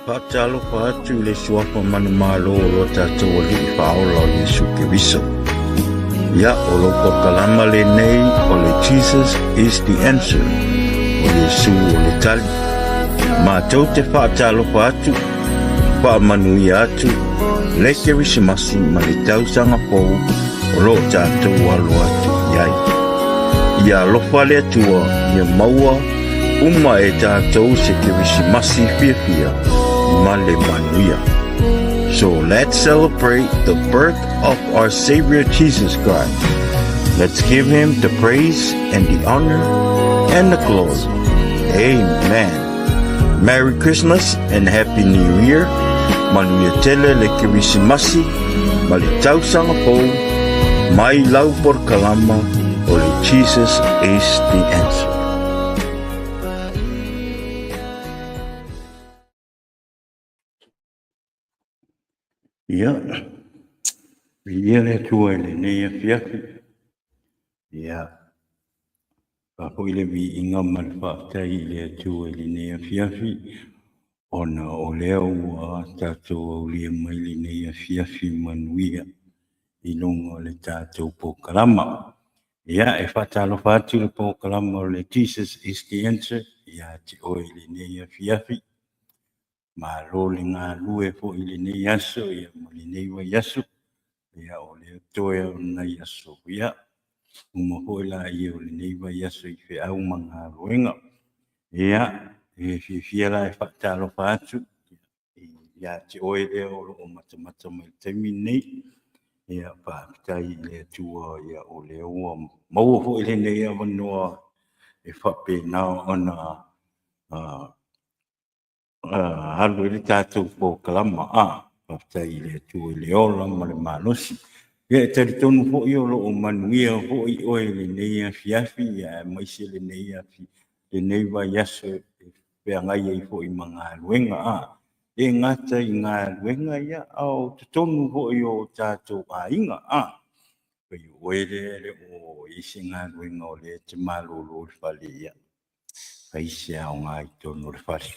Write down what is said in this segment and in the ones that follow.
Faatalofa atu i le suafa manumalo o lo tatou Alii Faaola o Iesu Keriso. Ia, o lou polokalama lenei o le Jesus is the Answer, o Iesu o le tali. Matou te faatalofa atu, faamanuia atu le Kerisimasi ma le tausaga fou o lo o tatou alo atu i ai. Ia alofa le Atua ia maua uma e tatou se Kerisimasi fiafia ma le manuia. So let's celebrate the birth of our Savior Jesus Christ. Let's give him the praise and the honor and the glory. Amen. Merry Christmas and Happy New Year. Manuia tele le Kerisimasi ma le tausaga fou mai lau polokalama o le Jesus is the Answer. Ia, viia le Atua i lenei afiafi. Ia, faafoi le viiga ma le faafetai i le Atua i lenei afiafi, ona o lea ua tatou aulia mai lenei afiafi manuia i luga o le tatou polokalama. Ia, e faatalofa atu le polokalama o le Jesus is the Answer ia te oe i lenei afiafi. Malo le galue foi i lenei aso ia ma lenei vaiaso. Ia, o lea toe o nai aso. Ia, uma foi laia o lenei vaiaso i feau ma galuega. Ia, e fiafia la e faatalofa atu ia te oe lea o lo o matamata mai i le taimi lenei. Ia, faafetai i le Atua ia o lea ua maua foi lenei avanoa e faapena ona alu ai le tatou polokalama. Faafetai i le Atua i le ola ma le malosi. Ia, e talitonu foi o lo o manuia foi oe i lenei afiafi, aemaise lenei vaiaso e feagai ai foi ma galuega. E le gata i galuega, ia, a o totonu foi o tatou aiga. Pei o oe lea e le o i ai se galuega o lea e te malolo i le fale, ia, fai se aoga i totonu o le fale.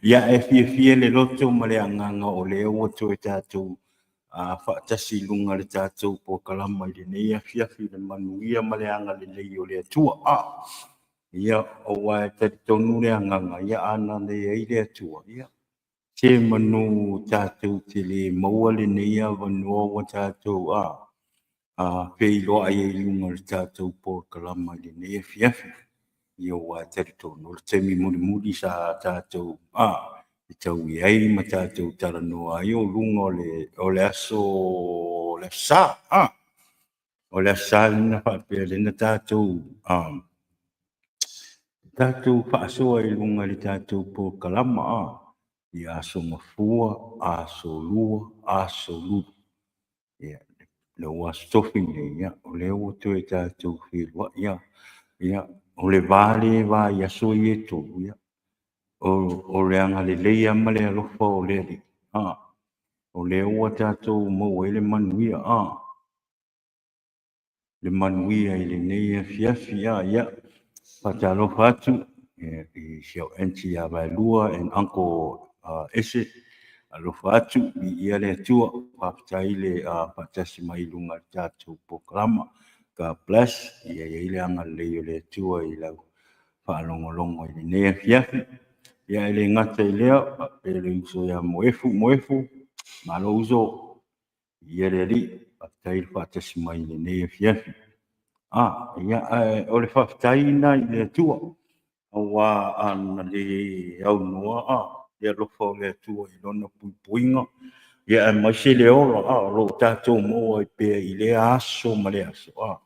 Ia, e fiafia le loto ma le agaga o lea ua toe tatou faatasi i luga o le tatou polokalama i lenei afiafi i le manuia ma le agalelei o le Atua. Ia, aua e talitonu le agaga, ia ana leai le Atua, ia, se manu tatou te le maua lenei avanoa ua tatou feiloai ai i luga o le tatou polokalama i lenei afiafi. Ia, aua e talitonu o le taimi mulimuli sa tatou fetaui ai ma tatou talanoa ai o luga o le aso Sa. O le Aso Sa lea na faapea lea na tatou faasoa i luga i le tatou polokalama i Aso Gafua, Aso Lua, Aso Lulu. Ia, lea ua Aso Tofi nei, ia, o lea ua toe tatou feiloai. Ia, o le va lea e va i aso ia e tolu, ia, o le agalelei lava ma le alofa o le Alii, o lea ua tatou maua ai le manuia. Le manuia i lenei afiafi. Ia, faatalofa atu i si au aunty ia Vaelua and uncle Ese. Alofa atu, viia le Atua. Faafetai le faatasi mai i luga o le tatou polokalama. God bless. Ia i ai le agalelei o le Atua i lau faalogologo i lenei afiafi. Ia, e le gata i lea, faapea le uso ia Moefu. Moefu, malo uso. Viia le Alii, faafetai le faatasi mai i lenei afiafi. Ia, ae o le faafetai lena i le Atua, aua ana le aunoa le alofa o le Atua i lona puipuiga, ia aemaise le ola o lo o tatou maua ai pea i lea aso ma lea aso.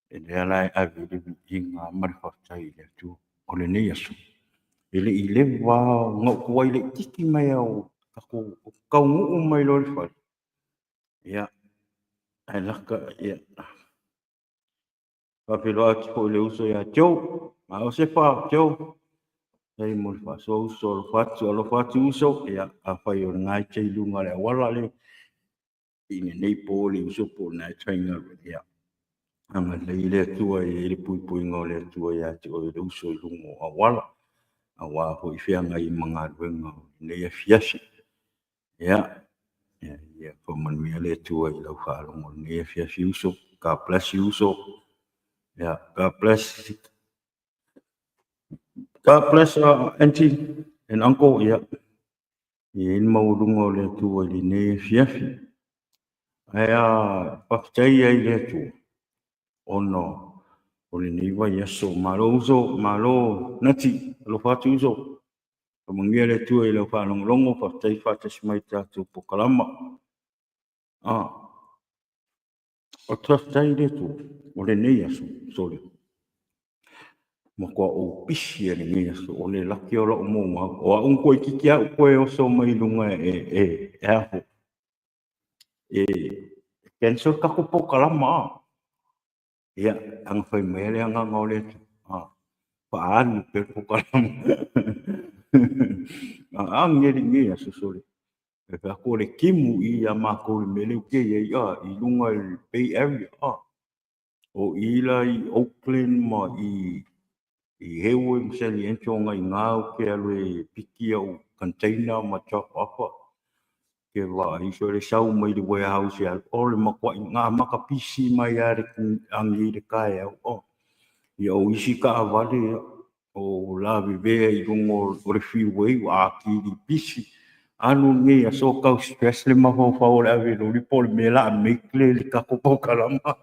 E lea la e ave le viiga ma le faafetai i le Atua o lenei aso. E le i leva ona ou tuai laitiiti mai au tatou taunuu mai loa i le fale. Ia, ae laka, ia. Faafeiloai atu foi i le uso ia Joe. Malo Sefa, Joe. Faafetai mo le faasoa uso, alofa atu, alofa atu uso. Ia, afai o lena e te i luga o le auala le i lenei po le uso po o lena e te faigaluega. Ia, agalelei le Atua e i ai le puipuiga o le Atua ia te oe le uso i luga o auala. Aua foi feagai ma galuega o lenei afiafi. Ia, ia faamanuia le Atua i lau faalogo i lenei afiafi uso. God bless you uso. Yeah, God bless. God bless auntie and uncle. Yeah. I ai le maualuga o le Atua i lenei afiafi. Ae a faafetai ai i le Atua ona o lenei vaiaso. Malo uso, malo Nati, alofa atu uso. Faamanuia le Atua i lau faalogologo, faafetai faatasi mai i le tatou polokalama. Ah, o te faafetai i le Atua o lenei aso, sole. Matua ou pisi e lenei aso, o le laki o la'u moumau. O a'u na toeitiiti a'u toe oso mai i luga e a e cancel tatou polokalama a. Ia, ana fai mai le agaga o le Atua, faaalu pea le polokalama. A ageli nei aso sole. E fai atu o le timu i ia matou i le mea lea ou te i ai i luga i le Bay Area. O i la i Oakland ma i Hayward ma San Leandro agai i ina ou te alu e piki au container ma drop off. Ke vaai sole sau mai le warehouse e alu, o le matuai na amata pisi mai lava le agi i le taeao. Ia o isi taavale ia, o lavevea i luga o le freeway ua atili pisi. Alu lenei aso tau stress le mafaufau o le ave loli po o le mea o le a make le tatou polokalama.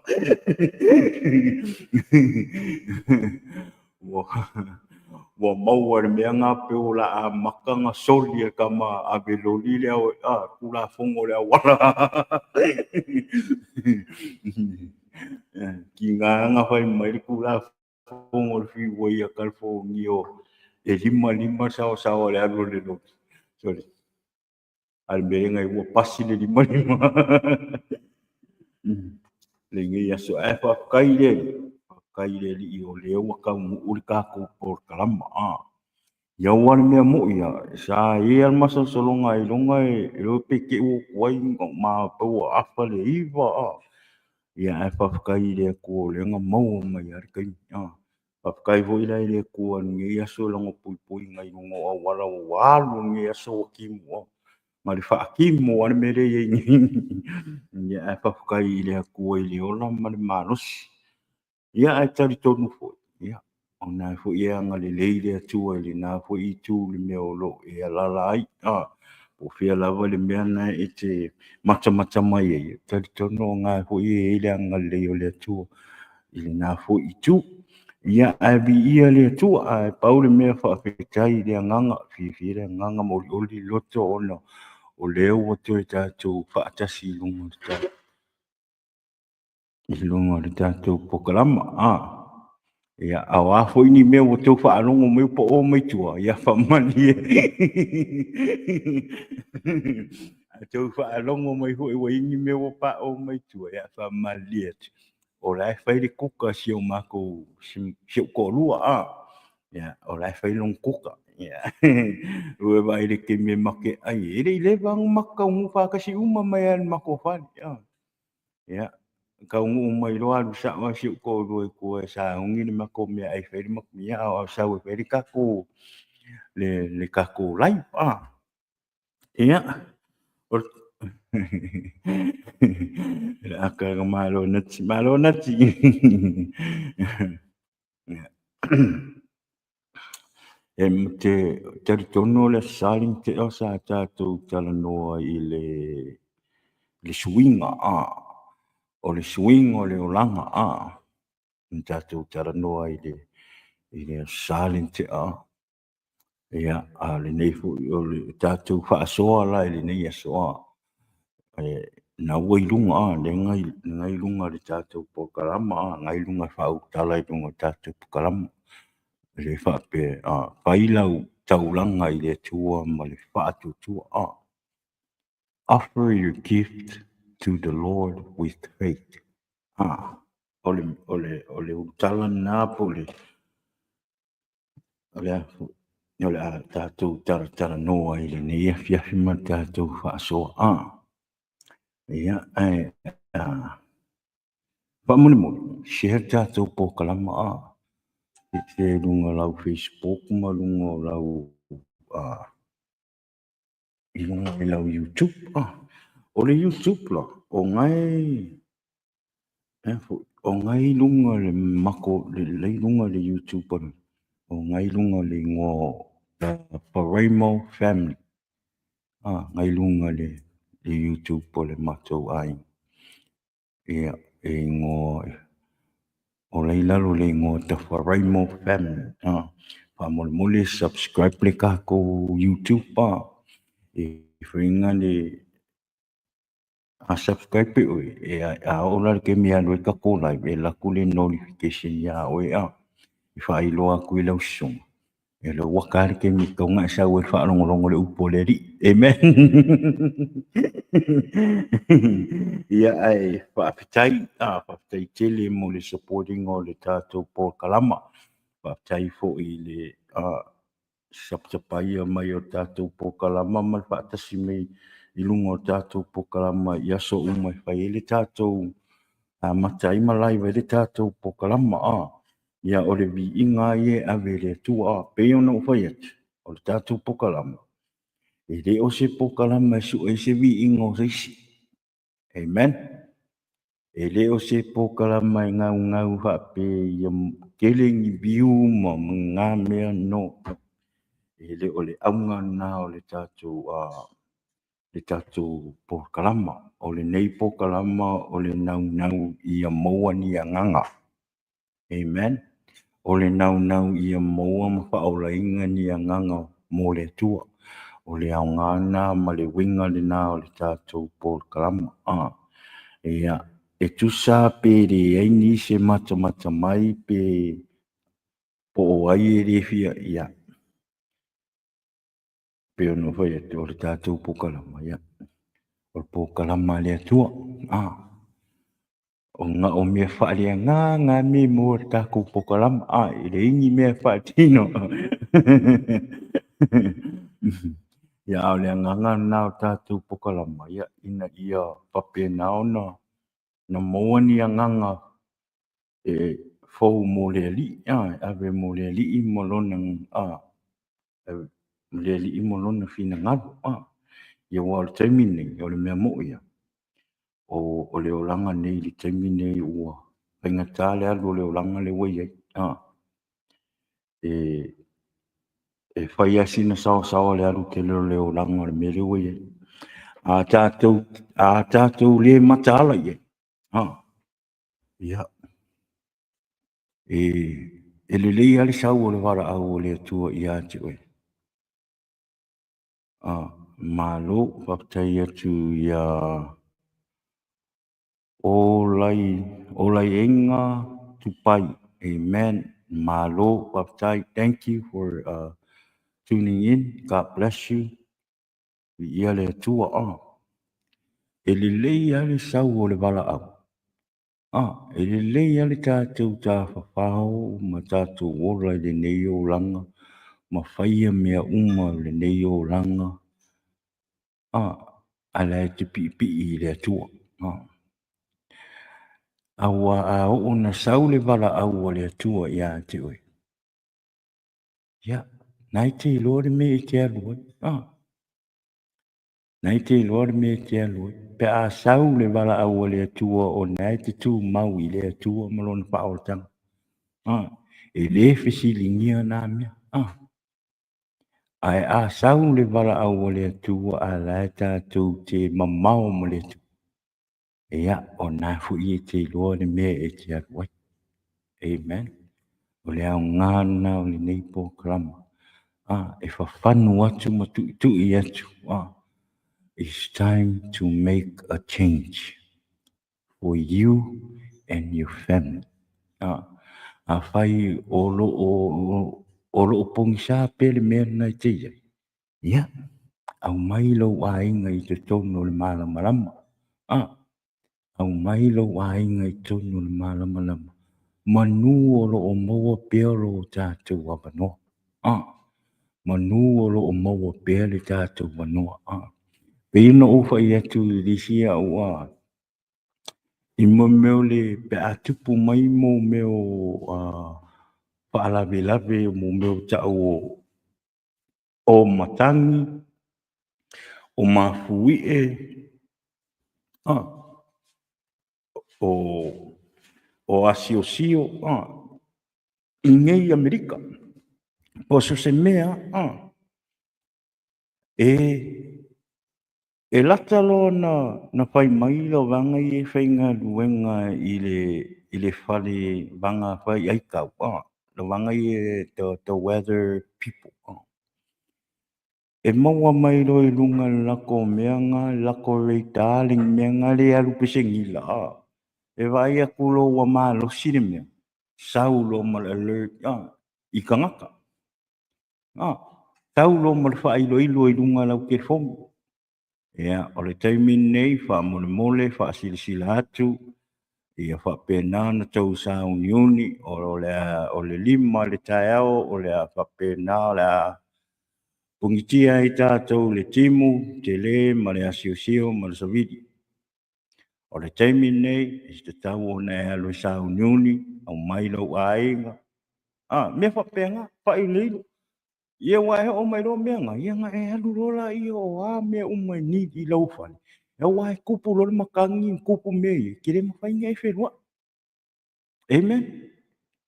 Ua maua e le mea lena pei o le a amata ona soli e le tama ave loli le Tulafono o le auala. Tiga na fai mai le Tulafono o le freeway a California e 55 le saoasaoa o le alu o le loli. Sorry. A le mea lena ua pasi le 55. Lenei aso. Ae faafetai i le Alii, faafetai i le Alii o lea ua taunuu le tatou polokalama. Ia aua le mea moi ia, sa i ai le masalosaloga ailoga e iloa pe te i ua o atu ai ma pei ua 8:30. Ia ae faafetai i le Atua o lea na maua mai lava le taimi. Faafetai foi la i le Atua i lenei aso i lana puipuiga i luga o auala ua alu lenei aso ua timu. Ma le faatimu lava le mea lea e i ai nei. Ia ae faafetai i le Atua i le ola ma le malosi. Ia ae talitonu foi, ia, o lena foi e agalelei le Atua i lena foi itu i le mea o lo o e alaala ai. Po o fea lava le mea lena e te matamata mai ai, talitonu o lena foi e i ai le agalelei o le Atua i lena foi itu. Ia, ae viia le Atua, ae pau le mea faafetai i le agaga, fiafia le agaga ma olioli le loto ona o lea ua toe tatou faatasi i luga o le tatou i luga o le tatou polokalama. Ia, a o a foi ni mea ua outou faalogo mai ua pao mai tua, ia faamalie. A outou faalogo mai foi ua i ai ni mea ua pao mai tua, ia faamalie atu. O la e fai le kuka a si o matou, si ou toalua, ia, o la e fai lona kuka. Ia, ua vaai i le taimi e make ai, e le i leva ona matou taunuu faatasi uma mai lava i le matou fale. Ia, taunuu mai loa alu sao lava si ou toalua i tua e sauni le matou meaai e fai le matou, ia a o sau e fai le tatou, le tatou live. Ia, o le aka malo Nati, malo Nati. E te talitonu o le Aso Sa le tea sa tatou talanoa i le suiga, o le suiga o le olaga, na tatou talanoa i le Aso Sa le tea. Ia, a o lenei foi, o le tatou faasoa la i lenei aso, na ua i luga, lea na i luga o le tatou polokalama, na i luga e faaulutala i luga o le tatou polokalama. E le faapea, fai lau taulaga i le Atua ma le faatuatua. Offer your gift to the Lord with faith. O le ulutala lena po o le O le a foi, o le a tatou talatalanoa i lenei afiafi ma le tatou faasoa. Ia, ae faamolemole, share le tatou polokalama. Share i luga o lau Facebook ma luga o lau i luga i lau YouTube. O le YouTube la, o gae o gae i luga le mako le i luga le YouTube o gae i luga le igoa o Faraimo Family. Gae i luga le YouTube o le matou aiga. Ia, e igoa o la i lalo le igoa The Faraimo Family. Faamolemole subscribe le tatou YouTube e faiga le a subscribe e oe e a oo la le taimi e alu ai le tatou live e alu atu le notification ia oe e faailoa atu i lau susuga E le ua ta le taimi e tatau ona e sau ai e faalogologo i le upu a le Alii. Amen. Ia ae faafetai, faafetai tele mo le support ina o le tatou polokalama. Faafetai foi i le sapaapaia mai o le tatou polokalama ma le faatasi mai i luga o le tatou polokalama i aso uma e fai ai le tatou amata ai ma live ai le tatou polokalama. Ia o le viiga lava ia e ave i le Atua. E pei ona ou fai atu, o le tatou polokalama, e le o se polokalama e sue ai se viiga o se isi. Amen. E le o se polokalama e gaugau faapea ia tele ni view ma na mea, no. E le o le auga lena o le tatou le tatou polokalama. O lenei polokalama o le naunau ia maua ni agaga. Amen. O le naunau ia maua ma faaolaina ni agaga mo le Atua. O le aoga lena ma le uiga lena o le tatou polokalama. Ia, e tusa pe leai nisi e matamata mai pe po o ai e le fia, ia, pei ona ou fai atu, o le tatou polokalama, ia, o le polokalama a le Atua. O na o mea faaleagaga lava mea e maua i le tatou polokalama, e leai ni mea e faatino. Ia, a o le agaga lena o le tatou polokalama, ia, ina ia faapena ona maua ni agaga e fou mo le Alii, e ave mo le Alii ma lona, le Alii ma lona finagalo. Ia aua o le taimi lenei, o le mea moni lava, o le olaga nei i le taimi lenei ua faigata le alu o le olaga lea ua i ai. E fai lava sina saoasaoa o le alu tele o le olaga o le mea lea ua i ai. A tatou le mataala i ai, ia, e lelei lava le sau o le valaau a le Atua ia te oe. Malo, faafetai atu ia Olaiaiga Tupai. Amen. Malo, faafetai. Thank you for tuning in. God bless you. Viia le Atua. E lelei lava le sau o le valaau. E lelei lava le tatou tafafao ma tatou ola i lenei olaga ma faia mea uma o lenei olaga. A la e te piipii i le Atua. Aua a oo ina sau le valaau a le Atua ia te oe, ia, na e te iloa le mea e te alu ai. Na e te iloa le mea e te alu ai. Pe a sau le valaau a le Atua o na e te tumau i le Atua ma lona faaolataga. E le fesiligia na mea. Ae a sau le valaau a le Atua a la e tatou te mamao ma le Atua, ia, o na foi e te iloa le mea e te alu ai. Amen. O le aoga lena o lenei polokalama. E fafanu atu ma tuitui atu. It's time to make a change for you and your family. Afai o lo o pogisa pea le mea lena e te i ai, ia, aumai lou aiga i totonu o le malamalama. Aumai lou aiga i totonu o le malamalama, manu o lo o maua pea lo tatou avanoa. Manu o lo o maua pea le tatou avanoa. Pei ona ou fai atu i le isi au i mo mea o le, pe a tupu mai mo mea o faalavelave mo mea ua ta'u o matagi, o mafuie, o asiosio i nei Amerika. Po o se mea e lata loa na fai mai le vaega ia e faigaluega i le fale vaega fai aitau, le vaega ia, the weather people. E maua mai loa i luga o le latou mea na, le latou radar, le mea na le alu pesegila, e vaai atu loa ua malosi le mea, sau loa ma le alert i tagata. Sau loa ma le faailoilo i luga o lau telefoni. Ia, o le taimi lenei, faamolemole, faasilasila atu, ia faapena ona tou sauniuni, o le 5 i le taeao, o le a faapena, o le a pugitia ai tatou le timu, tele ma le asiosio ma le savili. O le taimi lenei, e tatau ona e alu e sauniuni, aumai lou aiga, mea faapena, faailoilo. Ia ua e oo mai loa mea na, ia ona e alu loa laia o a mea uma e need i lou fale, aua e tupu loa le matagi ma tupu mea ia, e te le mafai ona e feluai. Amen.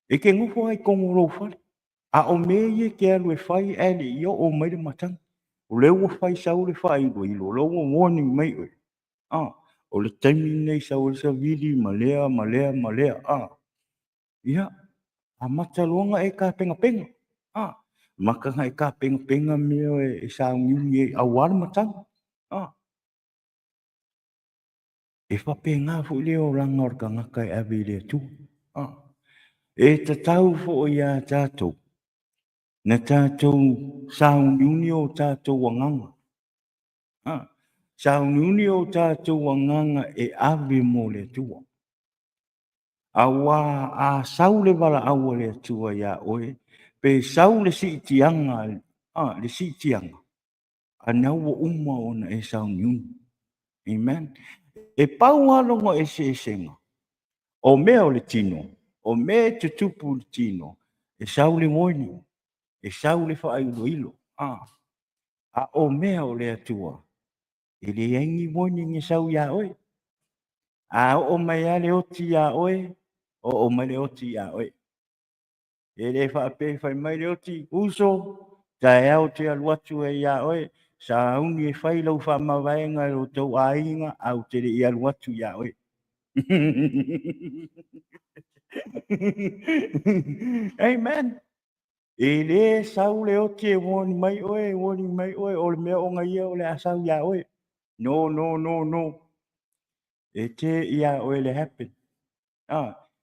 E te nofo lava i totonu o lou fale. A o mea ia e te alu e fai ae le i oo mai le matagi. O lea ua fai sau le faailoilo, o lea ua warning mai oe. O le taimi lenei sau ai le savili ma lea, ma lea, ma lea. Ia, amata loa ona e tapenapena. Amata ona e tapenapena mea e sauniuni ai aua le matagi. E faapena foi le olaga o le tagata e ave i le Atua. E tatau foi ia tatou na tatou sauniuni o tatou agaga. Sauniuni o tatou agaga e ave mo le Atua. Aua a sau le valaau a le Atua ia oe, pe sau le siitiaga, le siitiaga, a na ua uma ona e sauniuni. Amen. E pau lava lona eseesega, o mea o le tino, o mea e tutupu i le tino, e sau le warning, e sau le faailoilo. A o mea o le Atua, e leai ni warning e sau ia oe. A oo mai lava le oti ia oe, oo mai le oti ia oe. E le faapea fai mai le oti, uso, taeao te alu atu ai ia oe, sauni e fai lau faamavaega i lo tou aiga, ae ou te le i alu atu ia oe. Amen. E le sau le oti e warning mai oe, warning mai oe, o le mea ona ia o le a sau ia oe. No, no, no, no. E te ia oe le happen.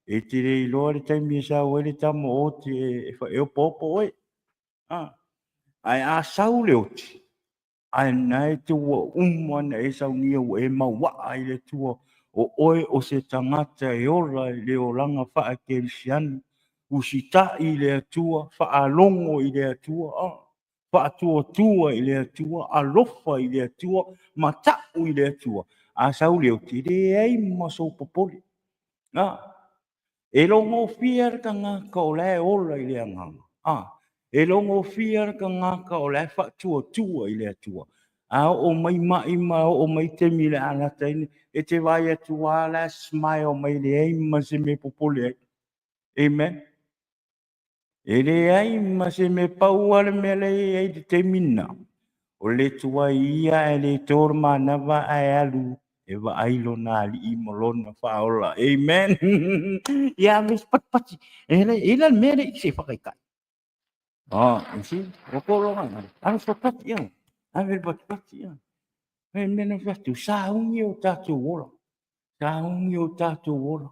E te le iloa le taimi e sau ai le tama oti e opoopo oe. Ae a sau le oti, ae na e te ua uma na e saunia ua e mauaa i le Atua, o oe o se tagata e ola i le olaga faakerisiano, usitai i le Atua, faalogo i le Atua, faatuatua i le Atua, alofa i le Atua, mata'u i le Atua. A sau le oti, leai ma sou popole. E logofia le tagata o la e ola i le agaga. E logofia le tagata o la e faatuatua i le Atua. A oo mai mai ma oo mai taimi le a lata ai, e te vaai atu lava la e smile mai leai ma se mea popole ai. Amen. E leai ma se mea, pau lava le mea lea e i ai i le taimi lena, o le tuai ia ae le to le manava ae alu e vaai lona alii ma lona faaola. Amen. Ia ave se patipati. E le i la le mea le i se whakaitai. You see? O ko loga. Ave se patipati ia. Ave le patipati ia. E mea na whatu, sauni o tātou ola. Sauni o tātou ola.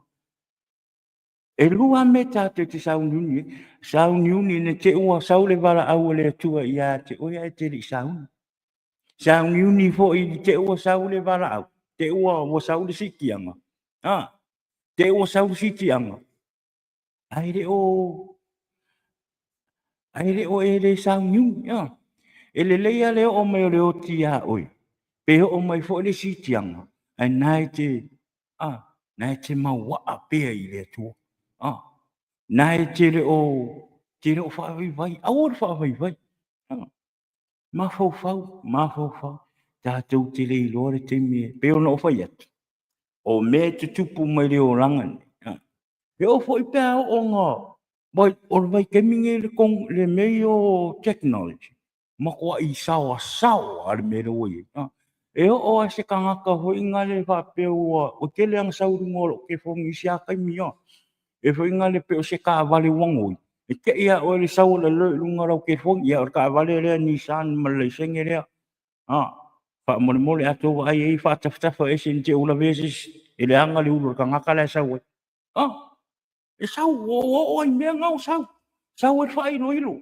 E lua me tātou te sauniuni. Sauniuni ne te ua sau le vala au le Atua ia te oe ae te li sauni. Sauniuni foi i te ua sau le vala au. Te ua ua sau le sitianga. Te ua sau le sitianga. Ai le o ai le o e le sauniuni. E le leia le o mai o le oti ia oe. Pe o mai foi le sitianga. Ai nai te nai te mauaa pea i le Atua. Nai te le o Te le o faavaivai, aua le faavaivai. Mafaufau, mafaufau, tatou te le iloa le taimi e pei ona ou fai atu, o mea e tutupu mai le olaga lenei, e oo foi pe a oo ina, o le vaitaimi lenei i mea ia o technology, matuai saoasaoa lava le mea lea ua i ai. E oo lava i se tagata foi lea faapea ua tele lava ina sau i luga o lau telefoni i isi lava taimi, e pei o se taavale ua gaoi, e te i lava oe i le sau o le alert i luga o lau telefoni, ia o le taavale lea Nissan ma le laisene lea. Faamolemole a outou vaai i ai, faatafatafa ese ne i te i ua lavea se isi, e leaga le ulu o le tagata la e sau ai. E sau, ua oo lava i mea na ua sau, sau ai le faailoilo.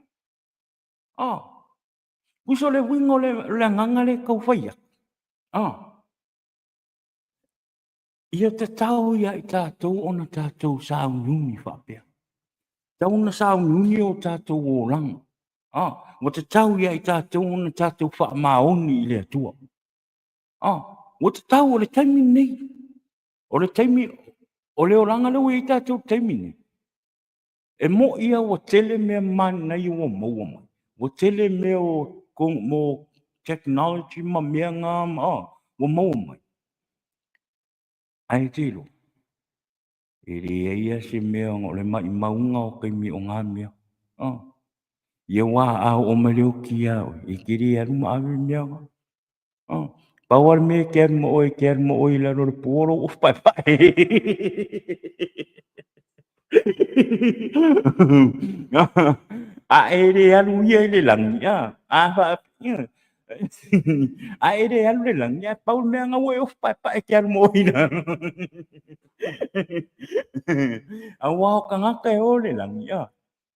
Tusa o le uiga o le agaga lea e tau fai atu, ia tatau ia i tatou ona tatou sauniuni faapea. E tatau ona sauniuni o tatou olaga. Ua tatau ia i tatou ona tatou faamaoni i le Atua. Ua tatau, o le taimi lenei. O le taimi, o le olaga lea ua i ai tatou i le taimi lenei, e moni lava ua tele mea manaia ua maua mai, ua tele mea o technology ma mea na ua maua mai, ae e te iloa, e leai lava se mea, o le maumauga o taimi o na mea. Aua a oo mai le oti ia oe, e te le alu ma ave mea na. Pau lava le mea e te alu ma oe, e te alu ma oe i lalo o le pua o lou ofu paepae. A e le alu ia i le lagi, a e le alu i le lagi, ae pau le mea lena ua e ofu paepae e te alu ma oe i lalo. Aua o tagata e o i le lagi,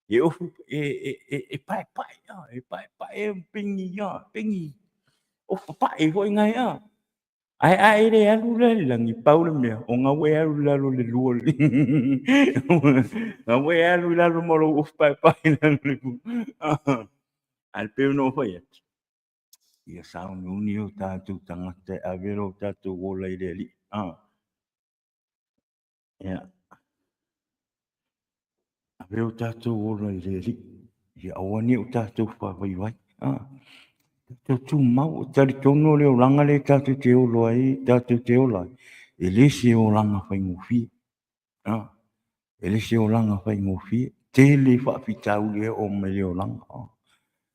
e paepae, e paepae pegi ofu papae foi na e. Ae a e le alu la i le lagi, pau le mea, o lena ua e alu i lalo i le lua, o lena ua e alu i lalo ma lou ofu paepae i lalo o le pua. Ae pei ona ou fai atu, ia sauniuni o tatou tagata e ave lo tatou ola i le Alii. Ia, ave o tatou ola i le Alii, ia aua ne i o tatou faavaivai. Tatou tumau, e talitonu le olaga lea tatou te ola ai, e le se olaga faigofie. E le se olaga faigofie. Tele faafitauli e oo mai i le olaga.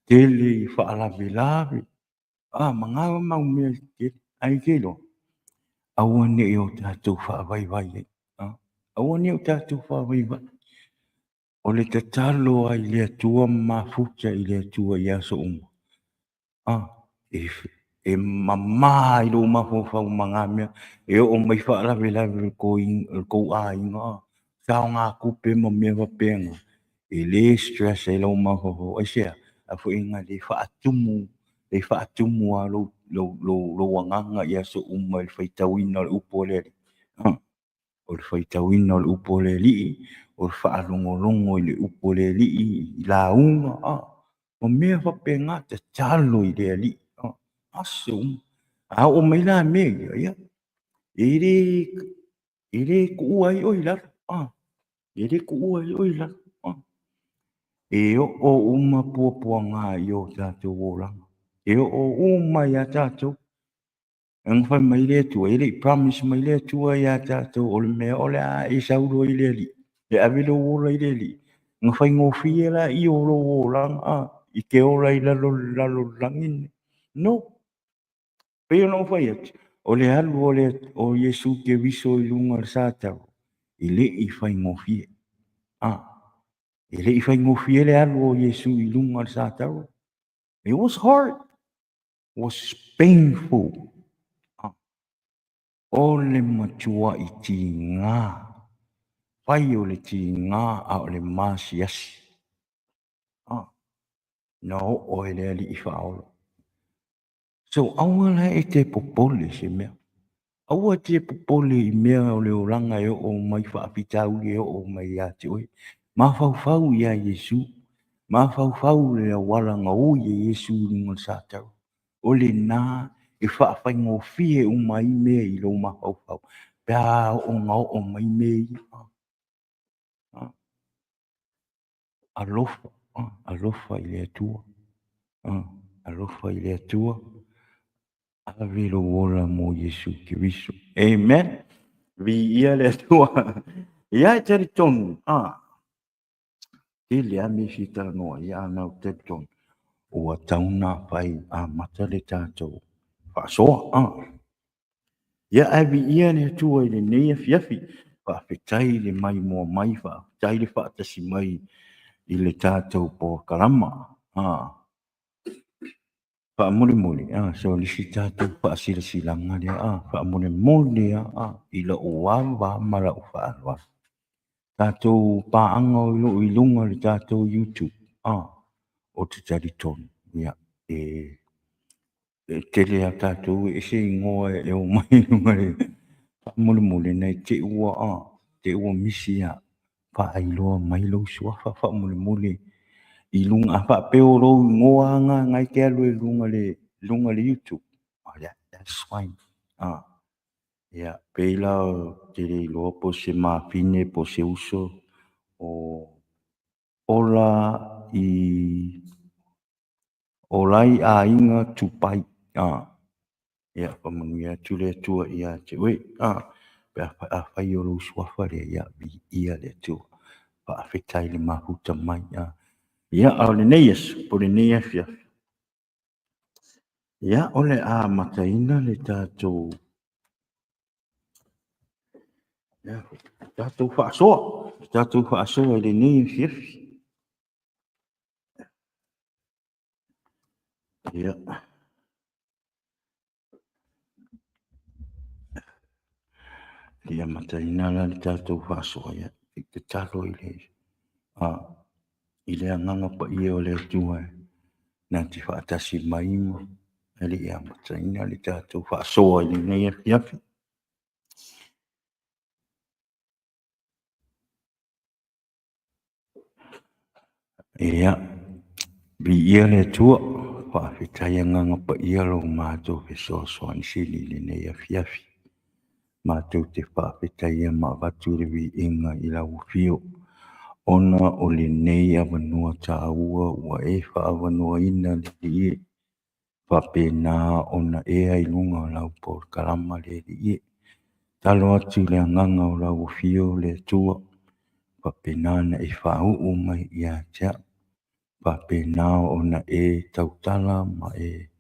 Tele faalavelave, ma na mau mea tetele. Ae te iloa, aua ne i o tatou faavaivai ai, aua ne i o tatou faavaivai. O le tatalo lava i le Atua ma mafuta i le Atua i aso uma, e mama i lou mafaufau ma na mea e oo mai faalavelave o le tou aiga, saogatupe ma mea faapena, e le stress ai lou mafaufau. Aisea? Aua e faatumu, e faatumu lava lou agaga i aso uma i le faitauina o le upu a le Alii. O le faitauina o le upu a le Alii, o le faalogologo i le upu a le Alii i lauga, ma mea faapena, tatalo i le Alii, aso uma. A oo mai la mea ia, ia, e le tuua ai oe i lalo, e le tuua ai oe i lalo. E oo uma puapuaga i o tatou olaga, e oo uma ia tatou. Na fai mai le Atua, e le i promise mai le Atua ia tatou o le mea o le a e sau loa i le Alii, e ave lou ola i le Alii, ona faigofie lea o lou olaga e te ola i lalo o le lalolagi lenei. No. Pei ona ou fai atu, o le alu o Iesu Keriso i luga o le Satalo, e le i faigofie. E le i faigofie le alu o Iesu i luga o le Satalo. It was hard. It was painful. O le matuai tiga, fai o le tiga a o le masiasi. Na oo ai le Alii Faaola. So aua la e te popole i se mea. Aua e te popole i mea o le olaga e oo mai faafitauli e oo mai ia te oe. Mafaufau ia Iesu. Mafaufau i le auala na ui e Iesu i luga o le Satalo. O lena e faafaigofie uma ai mea i lou mafaufau pe a oo ina oo mai mea ia. Alofa, alofa i le Atua. Alofa i le Atua. Ave lou ola mo Iesu Keriso. Amen. Viia le Atua. Ia e talitonu, tele lava mea e fia talanoa ai, ae na ou talitonu, ua tatau ona fai amata le tatou faasoa. Ia ae viia le Atua i lenei afiafi. Faafetai le maimoa mai, faafetai le faatasi mai i le tatou polokalama. Faamolemole, so o le isi tatou faasilasilaga lea, faamolemole lava i lou ava ma lau faaaloalo. Tatou paaga o lo o i luga o le tatou YouTube, ou te talitonu, ia, e tele lava tatou e ese igoa e omai i luga o le. Faamolemole ne i te i ua misi lava, faailoa mai lou suafa faamolemole i luga. A faapea o lou igoa lava lena e te alu ai i luga o le YouTube, yeah, that's fine. Ia, pei la ou te le iloa po o se mafine po o se uso o Ola i Ola i Aiga Tupai. Ia, faamanuia atu le Atua ia te oe. Pe afai o lou suafa lea, ia, viia le Atua. Faafetai le mafuta mai. Ia, a o lenei aso, po o lenei afiafi, ia, o le a amataina le tatou faasoa, le tatou faasoa i lenei afiafi. Ia, le i amataina la le tatou faasoa, ia, se i tatalo i le Agaga Paia o le Atua na te faatasi mai ma le i amataina le tatou faasoa i lenei afiafi. Ia, viia le Atua, faafetai Agaga Paia lo matou fesoasoani sili i lenei afiafi. Matou te faafetaia ma avatu le viiga i lau afio, ona o lenei avanoa taua ua e faaavanoaina le Alii e, faapena ona ea i luga o lau polokalama le Alii e. Tatalo atu i le agaga o lau afio le Atua, faapena ona e faauu mai ia te au, faapena ona e tautala ma e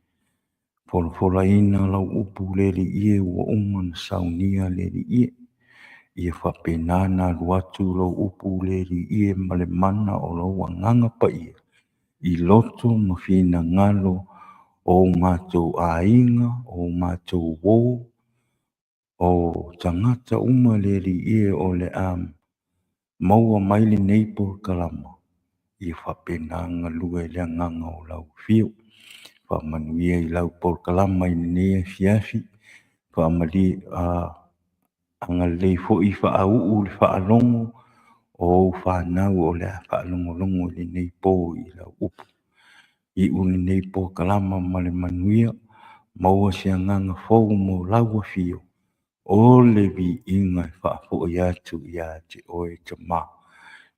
folafolaina lau upu le Alii e ua uma ona saunia le Alii e. Ia faapena ona alu atu lau upu le Alii e ma le mana o lou Agaga Paia i loto ma finagalo o matou aiga, o matou uo, o tagata uma le Alii e o le a maua mai lenei polokalama, ia faapena ona galue i le agaga o lau afio. Faamanuia i lau polokalama i lenei afiafi, agalelei foi faauu le faalogo o ou fanau o le a faalogologo i lenei po i lau upu. Iu lenei polokalama ma le manuia, maua se agaga fou mo lau afio, o le viiga e faafoi atu ia te oe Tama,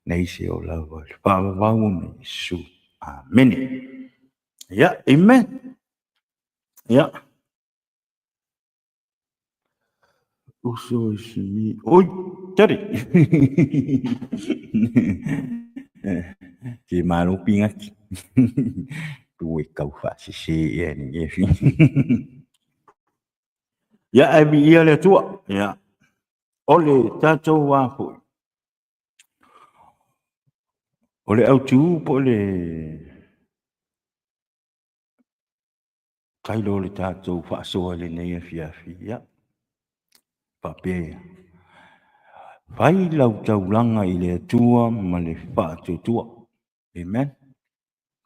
nei se o lava i le faavavau ona Iesu. Amene. Ia, amen. Ia, uso i simi. Oi, tari. Se malo pigati. Ua tau faasese ea lenei afiafi. Ia, ae viia le Atua. Ia, o le tatou a foi. O le autu po o le tailo o le tatou faasoa i lenei afiafi, ia, faapea ia, fai lau taulaga i le Atua ma le faatuatua. Amen.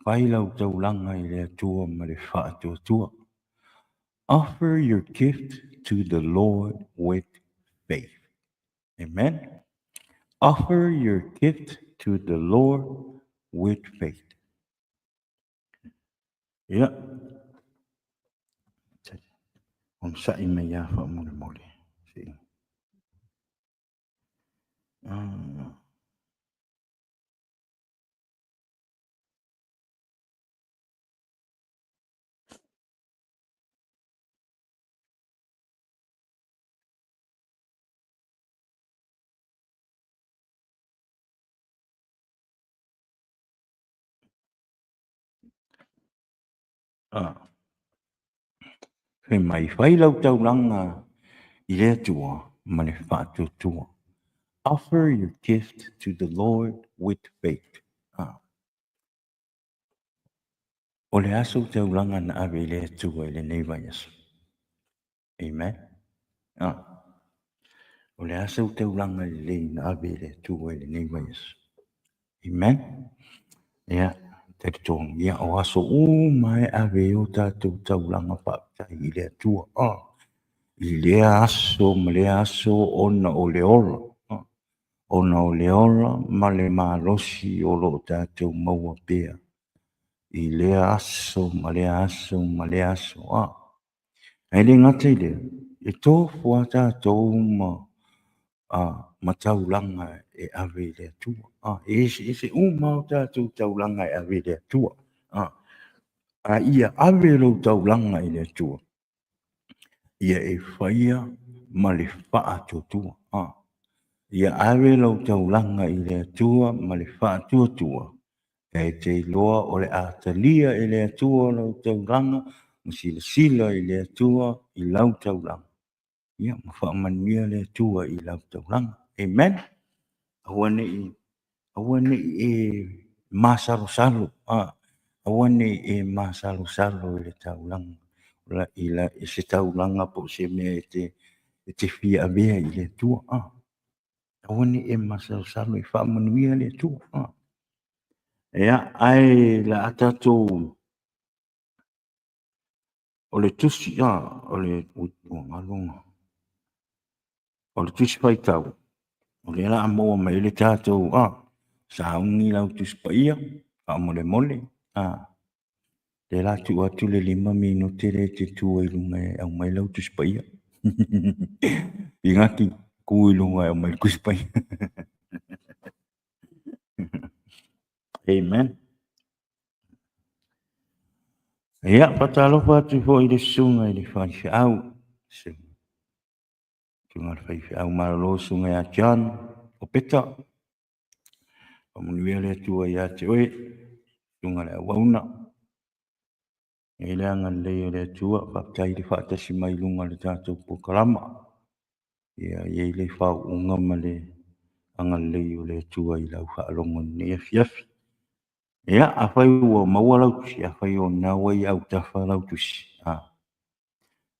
Fai lau taulaga i le Atua ma le faatuatua. Offer your gift to the Lord with faith. Amen. Offer your gift to the Lord with faith. Ia, onosai mai lava faamolemole. Fai mai, fai lau taulaga i le Atua ma le faatuatua. Offer your gift to the Lord with faith. O le a sou taulaga na ave i le Atua i lenei vaiaso? Amen. O le a sou taulaga lelei na ave i le Atua i lenei vaiaso? Amen. Ia, talitonu, ia, o aso uma e ave ai o tatou taulaga faafetai i le Atua. I lea aso ma lea aso ona o le ola. Ona o le ola ma le malosi o lo o tatou maua pea i lea aso ma lea aso ma lea aso. Ae le gata i lea, e tofu lava tatou ma ma taulaga e ave i le Atua. E eseese uma lava o tatou taulaga e ave i le Atua. A ia ave lou taulaga i le Atua, ia e faia ma le faatuatua. Ia ave lou taulaga i le Atua ma le faatuatua, e te iloa o le a talia e le Atua lau taulaga ma silasila i le Atua i lau taulaga. Ia, ma faamanuia le Atua i lau taulaga. Amen. Aua ne i, aua ne i e masalosalo, aua ne i e masalosalo i le taulaga, i la, i se taulaga po o se mea e te, e te fia avea i le Atua. Aua ne i e masalosalo e faamanuia le Atua. Ia, ae la a tatou o le tusi, o le, ui, ua galo na. O le tusi faitau, o lea la a maua mai ai le tatou, sauni lau tusi paia, faamolemole, lea la tuu atu le 5 minute lea e te tu ai i luga e aumai lau tusi paia. Pinati, tu i luga e aumai le tusi paia. Amen. Ia, faatalofa atu foi i le susuga i le faifeau, susuga i le faifeau malolo, susuga ia John Opeta. Faamanuia le Atua ia te oe, susuga i le auauna. E i ai le agalelei o le Atua, faafetai le faatasi mai i luga o le tatou polokalama. Ia i ai le faauuga ma le agalelei o le Atua i lau faalogo i lenei afiafi. Ia, afai ua maua lau tusi, afai o lena ua i autafa lau tusi,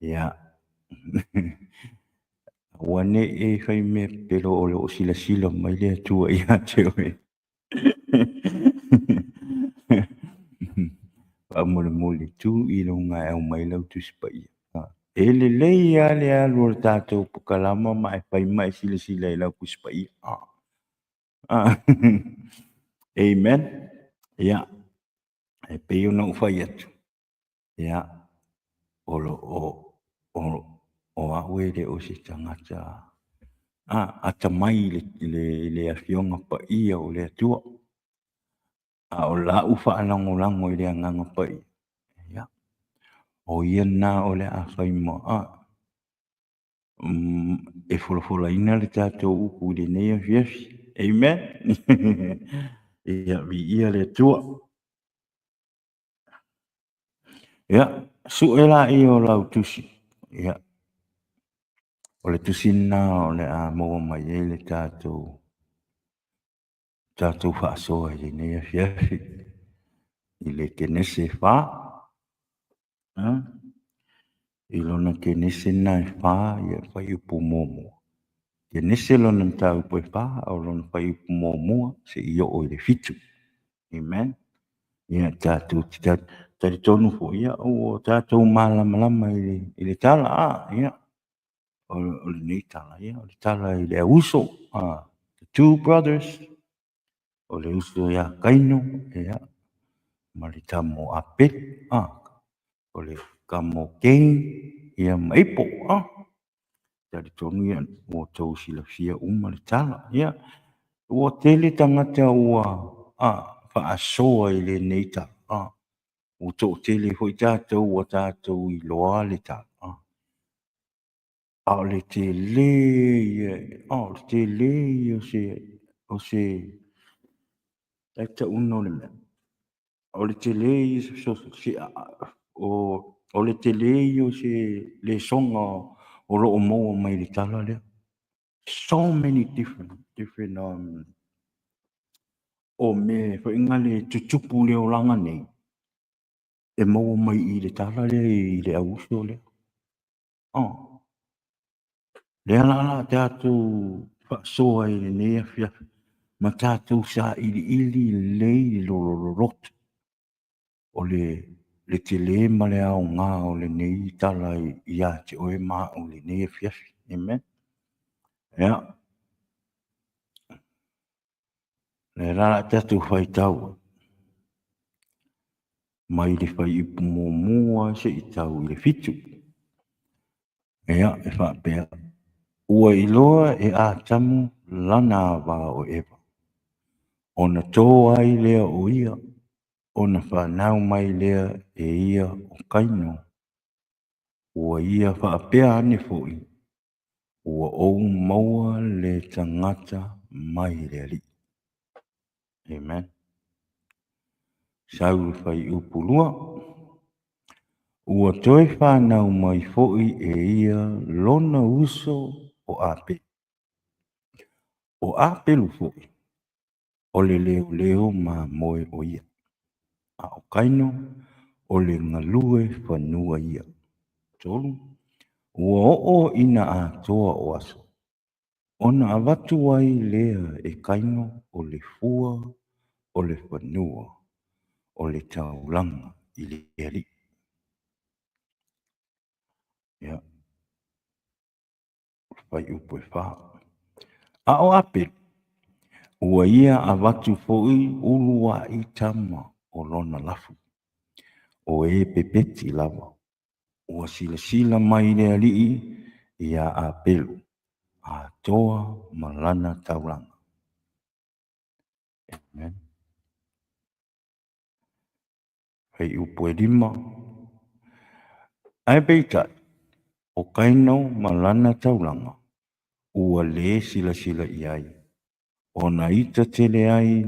ia, aua ne i e fai mea pepelo o lo o silasila mai le Atua ia te oe. Faamolemole tu i luga e aumai lau Tusi Paia. E lelei lava le alu o le tatou pokalama ma e fai ma e silasila i lau Tusi Paia. Amen. Ia, e pei ona ou fai atu, ia, o lo o, o, o au e le o se tagata atamai i le, i le, i le Afioga Paia o le Atua. A o lau faalagolago i le Agaga Paia, ia, o ia lena o le a fai ma, e folafolaina le tatou upu i lenei afiafi. Amen. Ia, viia le Atua. Ia, sue laia o lau tusi. Ia, o le tusi lena o le a maua mai ai le tatou tatou faasoa i lenei afiafi i le Kenese 4. I lona Kenese lena e 4, ia fuaiupu muamua. Kenese lona mataupu e 4, o lona fuaiupu muamua seia oo i le 7. Amen. Ia tatou te talitonu foi, ia ua tatou malamalama i le, i le tala, ia, o, o lenei tala, ia, o le tala i le auuso, the two brothers, o le uso ia Kaino, ia, ma le tama o Apele, o le tama o Cain, ia ma Ipo, talitonu ia ua outou silafia uma le tala. Ia, ua tele tagata ua faasoa i lenei tala. Ua toatele foi tatou ua tatou iloa le tala. A o le tele ia, o le tele ia o se, o se, ai tauina o le mea. O le tele ia o se fesoasoani, O le tele ia o se lesona o lo o maua mai le tala lea. So many different, different o mea foi na le tutupu i le olaga nei, e maua mai i le tala lea i le auuso lea. Oh. Lea la la tatou faasoa i lenei afiafi, ma tatou sailiili lelei le lololoto o le tele ma le aoga o lenei tala ia te oe ma au i lenei afiafi. Amen. Ia. Lea la la tatou faitau mai le fuaiupu muamua seia tau i le 7. Ia, e faapea, ua iloa e Atamu lana ava o Eva, ona tō ai lea o ia, ona fanau mai lea e ia o Kaino, ua ia faapea ane foi, ua ou maua le tagata mai le Alii. Amen. Sau le fuaiupu 2. Ua toe fanau mai foi e ia lona uso o Apelu. O Apelu foi, o le leoleo mamoe o ia. A o Kaino, o le galue fanua ia. 3. Ua oo ina atoa o aso, ona avatu ai lea e Kaino o le fua o le fanua, o le taulaga i le Alii. Ia, fuaiupu e 4. A o Apelu, ua ia avatu foi uluai tama o lona lafu, o e pepeti lava, ua silasila mai le Alii ia Apelu, atoa ma lana taulaga. Amen. Fuaiupu e 5. Ae peitai, o Kaino ma lana taulaga, ua le silasila i ai, ona ita tele ai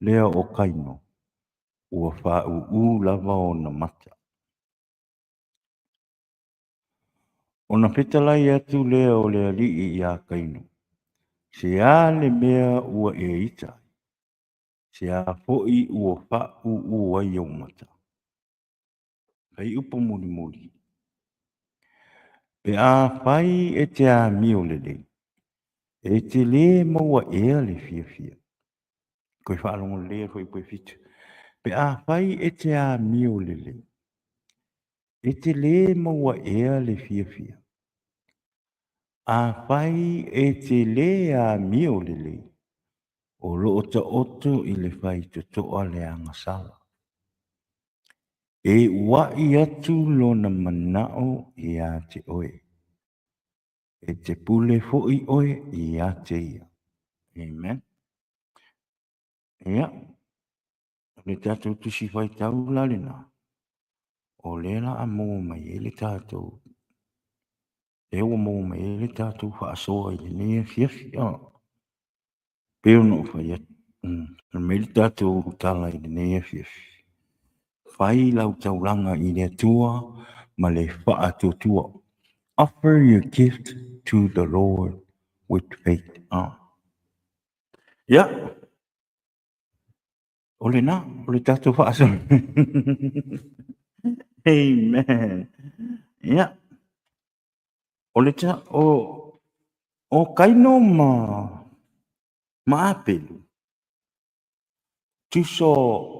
lea o Kaino, ua faauu lava ona mata. Ona fetalai atu lea o le Alii ia Kaino, se a le mea ua e ita ai, se a foi ua faauu ai ou mata. Fuaiupu mulimuli. Pe a fai e te amio lelei, e te le maua ea le fiafia. Koe faalogo lelei e fuaiupu e 7. Pe a fai e te amio lelei, e te le maua ea le fiafia. A fai e te le amio lelei, o loo taoto i le faitotoa le agasala. E uai atu lona manao ia te oe. E te pule foi oe ia te ia. Amen. Ia, le tatou tusi faitau la lena, o lea la a maua mai ai le tatou, lea ua maua mai ai le tatou faasoa i lenei afiafi. Pei ona ou fai atu, mai le tatou tala i lenei afiafi. Fai lau taulaga i le Atua ma le faatuatua. Offer your gift to the Lord with faith. Ia, o lena, o le tatou faasoa. Amen. Ia, o le o Kaino ma Apelu, tuso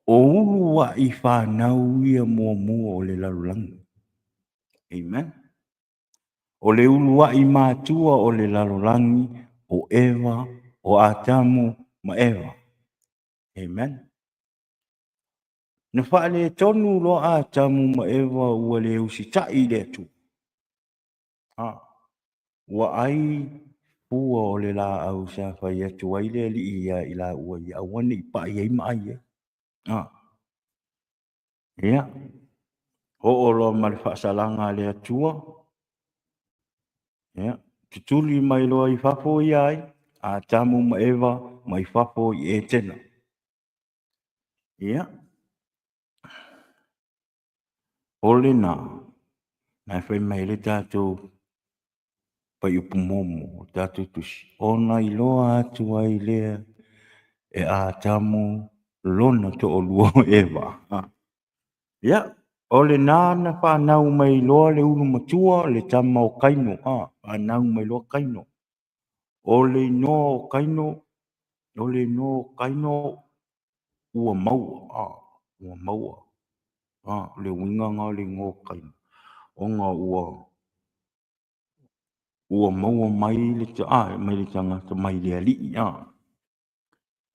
o uluai fanau ia muamua o le lalolagi. Amen. O le uluai matua o le lalolagi o Eva, o Atamu ma Eva. Amen. Na faaletonu loa Atamu ma Eva ua le usitai i le Atua. Ua ai fua o le laau sa fai atu ai le Alii ia i laua ia aua ne i pai ai ma ai ai. Ia, oo loa ma le faasalaga a le Atua. Ia, tutuli mai loa i fafo ia ai, Atamu ma Eva mai fafo i Etena. Ia, O lena, na e fai mai ai le tatou fuaiupu muamua o le tatou tusi, ona iloa atu ai lea e Atamu lona toalua o Eva. Ia, o lena na fanau mai loa le ulu matua, le tama o Kaino, fanau mai loa Kaino. O le inoa o Kaino, o le inoa o Kaino ua maua, ua maua. O le uiga lena o le igoa o Kaino, ona ua ua maua mai le, mai le tagata mai le Alii,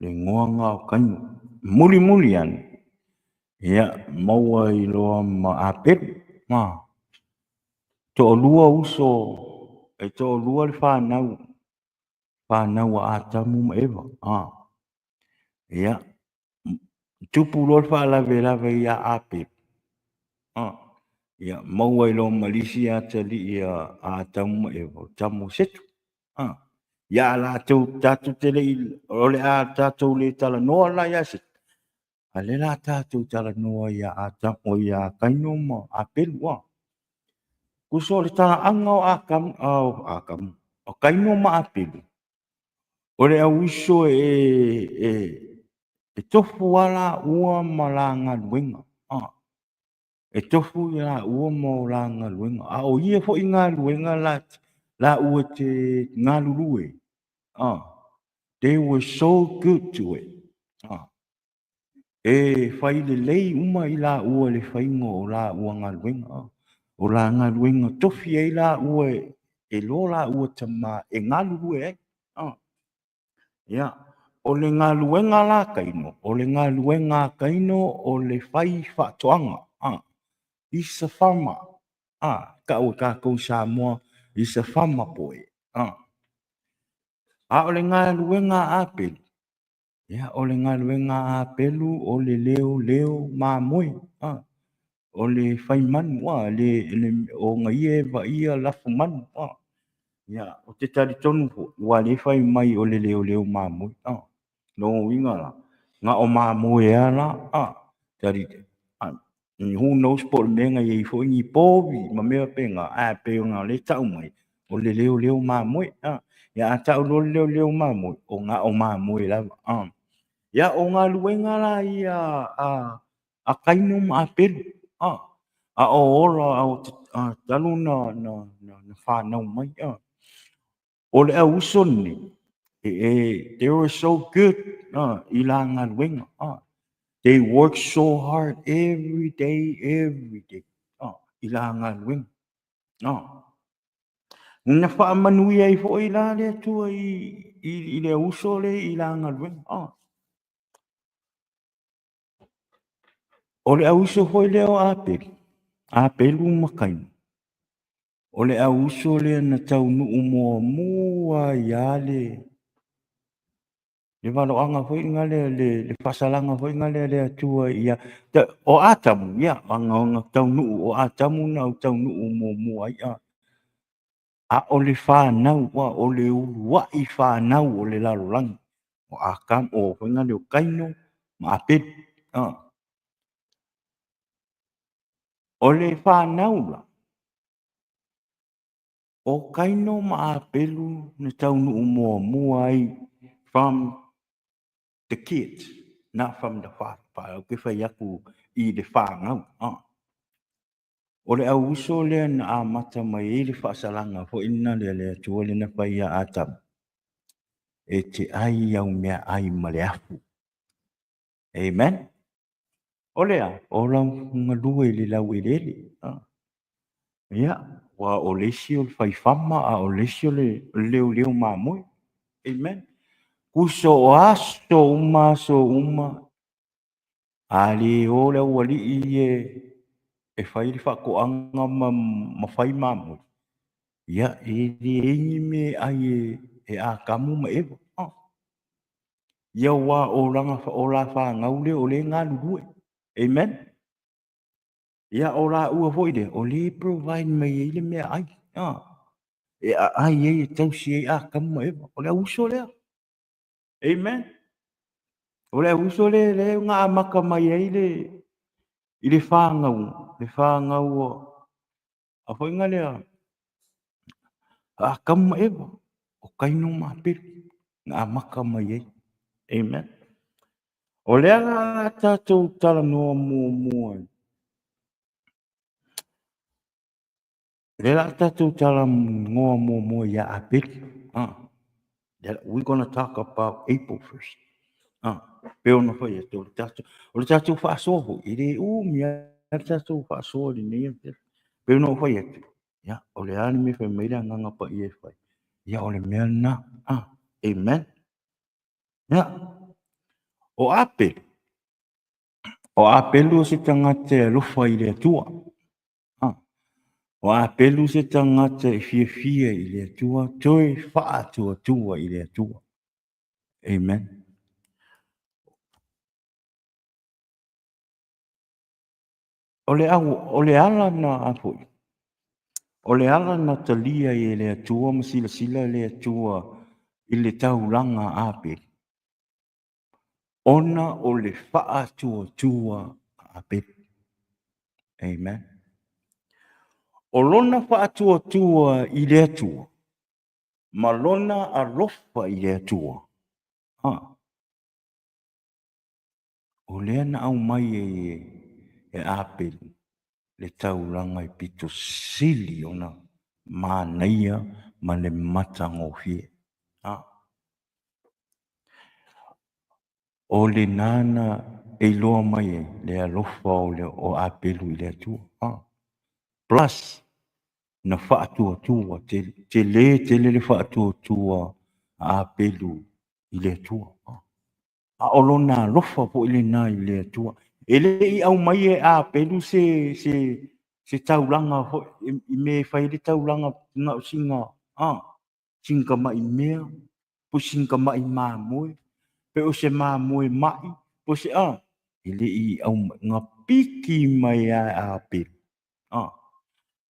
le igoa lena o Kaino. Mulimuli ane, ia, maua ai loa ma Apelu, toalua uso, e toalua le fanau, fanau a Atamu ma Eva. Ia, tupu loa le faalavelave ia Apelu, ia, maua ai loa ma le isi atalii a Atamu ma Eva, o le tama o Setu. Ia latou tatou te le i, o le a tatou le talanoa la ia Setu, a o lea o le a tatou talanoa ia Atamu, o ia Kaino ma Apelu. Tusa o le talaaga o Atamu, o o Kaino ma Apelu, o le auiso e tofu lava laua ma la galuega. E tofu laua ma o la galuega. A o ia foi galuega laua te galulue, they were so good to it. E fai lelei uma i laua i le faiga o laua galuega. O la galuega tofi ai laua e lo laua tama e galulue ai. Ia, o le galuega la a Kaino, o le galuega a Kaino o le fai faatoaga. He's a farmer. Tau e tatou i Samoa, he's a farmer boy. A o le galuega a Apelu, ia, o le galuega a Apelu o le leoleo mamoe. O le fai manu, ona ia e vaaia lafumanu. Ia, ou te talitonu foi, aua o lea e fai mai o le leoleo mamoe. Lona uiga la, na o mamoe lava la. Who knows po o le mea na i ai foi ni povi ma mea faapena, ae pei ona o lea e tau mai, o le leoleo mamoe. Ia a tau loa le leoleo mamoe, o na o mamoe lava. Ia, o galuega la ia a Kaino ma Apelu, a o ola talu na fanau mai. O le auiso lenei, they were so good i la galuega. They work so hard every day, every day i la galuega. Na faamanuia ai foi la le Atua i le auiso lea i la galuega. O le auiso foi lea o Apelu, Apelu ma Kaino, o le auiso lea na taunuu muamua ai lava le valoaga foi lena lea, le faasalaga foi lena lea a le Atua ia, o Atamu, ia, na taunuu, o Atamu na taunuu muamua ai. A o le fanau, o le uluai fanau o le lalolagi, o Atamu, o foi lena lea o Kaino ma Apelu. O le fanau la, o Kaino ma Apelu na taunuu muamua ai from the kids, not from the father. Ou te fai atu i le fanau. O le auiso lea na amata mai ai le faasalaga foi lena lea le Atua lea na fai ia Atamu, e te ai au meaai ma le afu. Amen. O le a? O lau galue i le laueleele. Ia, aua o le isi o le faifama, a o le isi o le leoleo mamoe. Amen. Tusa o aso uma, aso uma, a le o le aualii e fai le faatoaga ma fai mamoe, ia, e leai ni mea e ai e Atamu ma Eva. Ia aua o la fanau lea o lea e galulue. Amen. Ia, o laua foi lea, o lea e provide mai ai le meaai. E aai ai e tausi ai Atamu ma Eva. O le auiso lea. Amen. O le auiso lea lea na amata mai ai le. I le fanau, le fanau a foi nga lea a Atamu ma Eva, o Kaino ma Apelu na amata mai ai. Amen. O lea la a tatou talanoa muamua, lea la a tatou talanoa muamua ia Apelu. We're gonna talk about Abel first. Pei ona fai atu, o le tatou faasoa foi, e le umi lava le tatou faasoa i lenei afiafi. Pei ona ou fai atu, ia, o le a le mea e fai mai le Agaga Paia e fai, ia, o le mea lena. Amen. Ia, o Apelu, o Apelu o se tagata e alofa i le Atua. O Apelu se tagata e fiafia i le Atua, toe faatuatua i le Atua. Amen. O le, au, o le ala na foi, o le ala na talia ai e le Atua ma silasila le Atua i le taulaga a Apelu, ona o le faatuatua a Apelu. Amen. O lona faatuatua i le Atua ma lona alofa i le Atua, o lea na aumai ai e Apelu le taulaga e pito sili ona manaia ma le matagofie. O lena na e iloa mai ai le alofa o Apelu i le Atua. Plus, na faatuatua, tele tele le faatuatua a Apelu i le Atua. A o lona alofa foi lena i le Atua. E le i aumai e Apelu se taulaga foi, i mea e fai ai le taulaga na o sina, sina tamai mea, po o sina tamai mamoe, pe o se mamoe mai, po o se, e le i aumai, na piki mai lava e Apelu,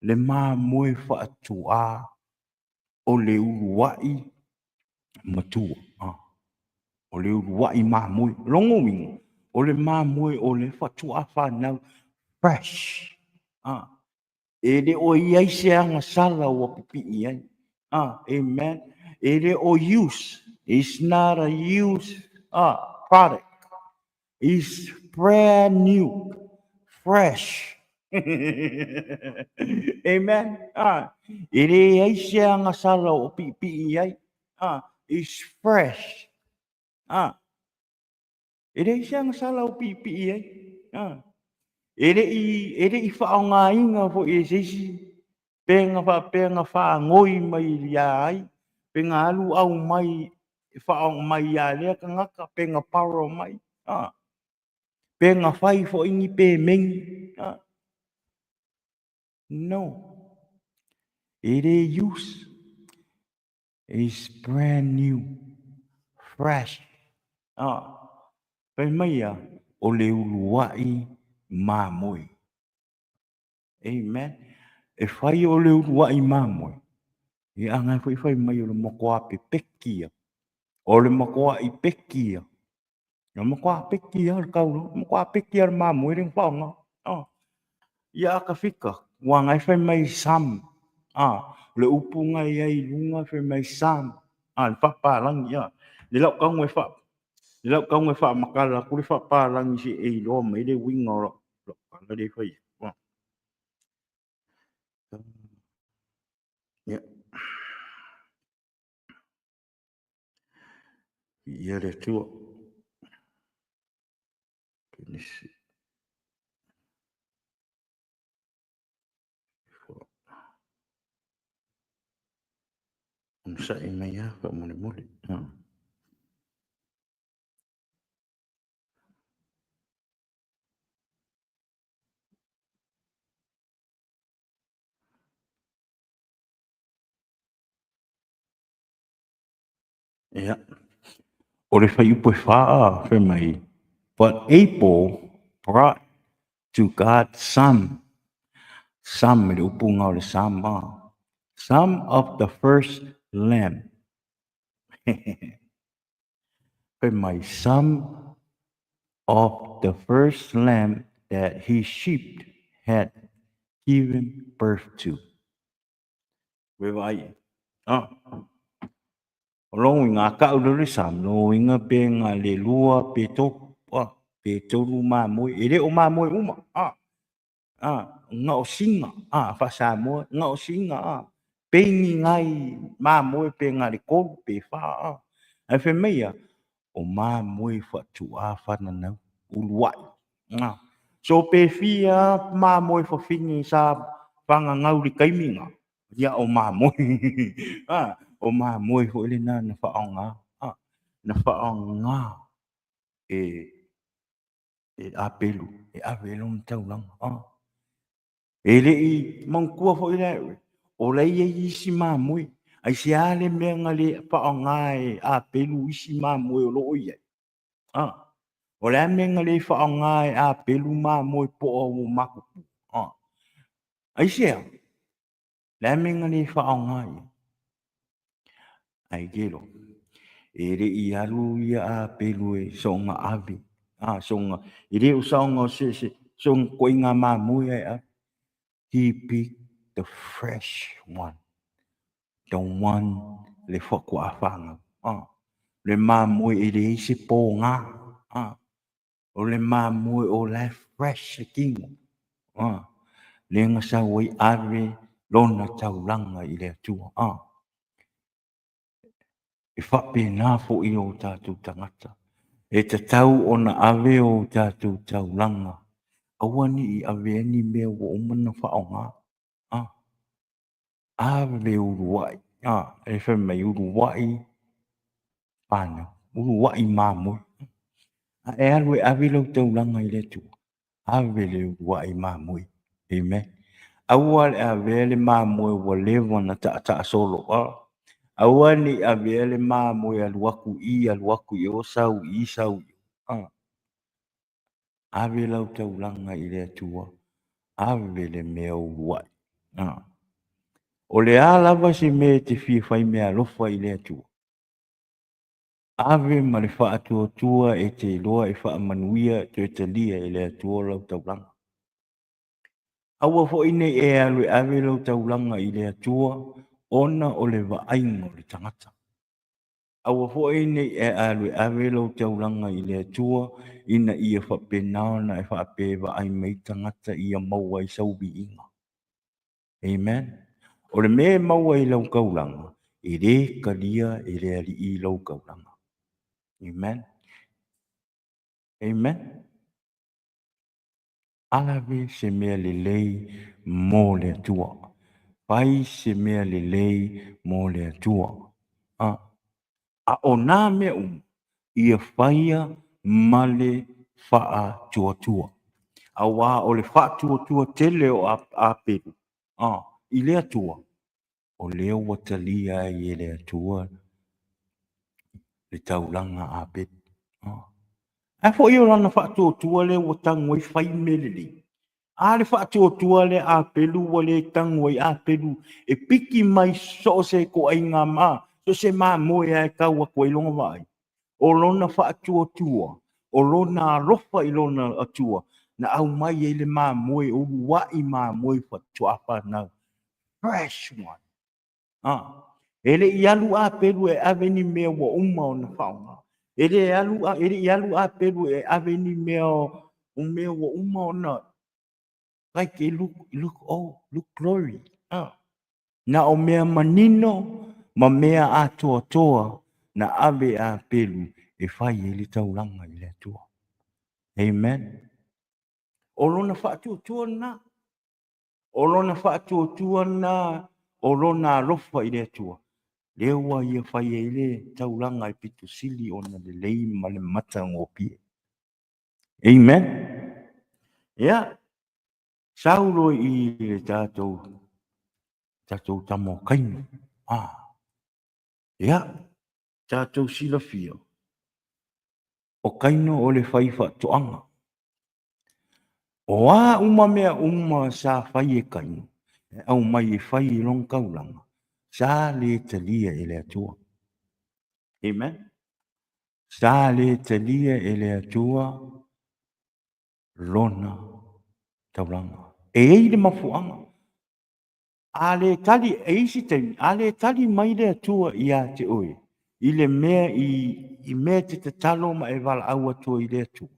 le mamoe faatuā o le uluai matua, o le uluai mamoe. O lona uiga, o le mamoe o le faatuā fanau, fresh. E le o i ai se agasala ua pipii ai. Amen. E le o use. It's not a used product. It's brand new, fresh. Amen. E leai se agasala o piipii ai. It's fresh. E leai se agasala o piipii ai. E le i faaaogaina foi e se isi pe na faapea na faanoi mai ia ai, pe na alu aumai faaaoga mai ia lea tagata, pe na borrow mai, pe na fai foi ni pemeni. No. E le use. It's brand new. Fresh. Fai mai ia, o le uluai mamoe. Amen. E fai o le uluai mamoe, ia a na foi fai mai o le matua pepeki ia. O le matuai peki ia. O le matua peki ia le taulaga. O le matua peki ia le mamoe lea na faaaoga. Ia a tafika, ua na e fai mai some. O le upu na i ai i luga fai mai some. Le faapalagi. Le lau tago e faa, le lau tago e faamatala atu le faapalagi se e iloa mai le uiga o lau tala lea e fai atu. Ia. Viia le Atua. Kenesi. Onosai mai lava faamolemole. Ia. O le fuaiupu e 4 fai mai, But Abel brought to God some, some i le upu lena o le some, some of the first lamb. Fai mai, some of the first lamb that his sheep had given birth to. Ue vaai. Ah. O lona uiga, a tau loa le Salm, lona uiga pe na le lua pe tolu, ah, pe tolu mamoe, e le o mamoe uma, ah, ah, gaosiga, ah, faa-Samoa, gaosiga, ah, peini nai mamoe pe na le tolu pe fa, ah. Ae fai mai ia, o mamoe faatuaa fananau, uluai, ah. So pe fia lava mamoe fafine sa fananau i le taimi lena, Ia o mamoe a, o mamoe foi lena na faaaoga a, na faaaoga e e Apelu e ave ai lona taulaga a. E le i manatua foi la e oe, o la e i ai isi mamoe, aisea le mea na le faaaoga e Apelu isi mamoe o lo o i ai? A, o le a le mea na le faaaoga e Apelu mamoe poa ua matutua? A, aisea? Le a le mea na le faaaoga ai? Ae gelo, e le i alu ia Apelu e soona ave, a, soona, e le o saoga o se, se, soona ituaiga mamoe ae ave. He picked the fresh one, the one le faatoa fanau, a, le mamoe e leai se pōgā, a, O le mamoe o la e fresh le tino. Ah, lea na sau ai ave lona taulaga i le Atua. Ah, e faapena foi o tatou tagata. E tatau ona ave o tatou taulaga. Aua ne i avea ni mea ua uma ona faaaoga. Ah, ave uluai. Ah, e fai mai uluai fanau, uluai mamoe. A e alu e ave lau taulaga i le Atua, ave le uluai mamoe. Amen. Aua le avea le mamoe ua leva na taataa solo. Ah. Aua ne i avea le mamoe alu atu i, alu atu i o, sau i, sau i o. Ah. Ave lau taulaga i le Atua, ave le mea uluai. Ah. O le a lava se mea e te fia fai meaalofa i le Atua, Ave ma le faatuatua e te iloa e faamanuia toe talia e le Atua lau taulaga. Aua foi ne i e alu e ave lau taulaga i le Atua ona o le vaaiga o le tagata. Aua foi ne i e alu e ave lau taulaga i le Atua ina ia faapena ona e faapea e vaai mai tagata ia maua ai sau viiga. Amen. O le mea e maua i lau taulaga, e le talia e le Alii lau taulaga. Amen. Amen. Ave se mea lelei mo le Atua. Fai se mea lelei mo le Atua. A, a o nā mea uma, ia faia ma le faatuatua. Auā o le faatuatua tele o Apelu a, i le Atua, o lea ua talia ai e le Atua le taulaga a Apelu. A, a foi o lana faatuatua lea ua tago ai fai mea lelei. A le faatuatua lea Apelu ua le tago ai Apelu e piki mai so o se ituaiga ma so o se mamoe lava e tau atu ai lona vaai. O lona faatuatua, o lona alofa i lona Atua na aumai ai le mamoe, uluai mamoe faatoa fanau, fresh one. A, e le i alu Apelu e ave ni mea ua uma ona faaaoga. E le alu, e le i alu Apelu e ave ni mea o mea ua uma ona like it look, look old, look glory. A, na o mea manino ma mea atoatoa na ave e Apelu e fai ai le taulaga i le Atua. Amen. O lona faatuatua lena. O lona faatuatua lena, o lona alofa i le Atua, lea ua ia fai ai le taulaga e pito sili ona lelei ma le matagofie. Amen. Ia, sau loa i le tatou, tatou tama o Kaino. Ah. Ia, tatou silafia, o Kaino o le fai faatoaga. O a uma mea uma sa fai e Kaino, e aumai e fai i lona taulaga, sa le talia e le Atua. Amen. Sa le talia e le Atua lona Taulaga. E i ai le mafuaaga. A le tali, e i ai isi taimi, a le tali mai le Atua ia te oe i le mea i, i mea e te tatalo ma e valaau atu ai i le Atua,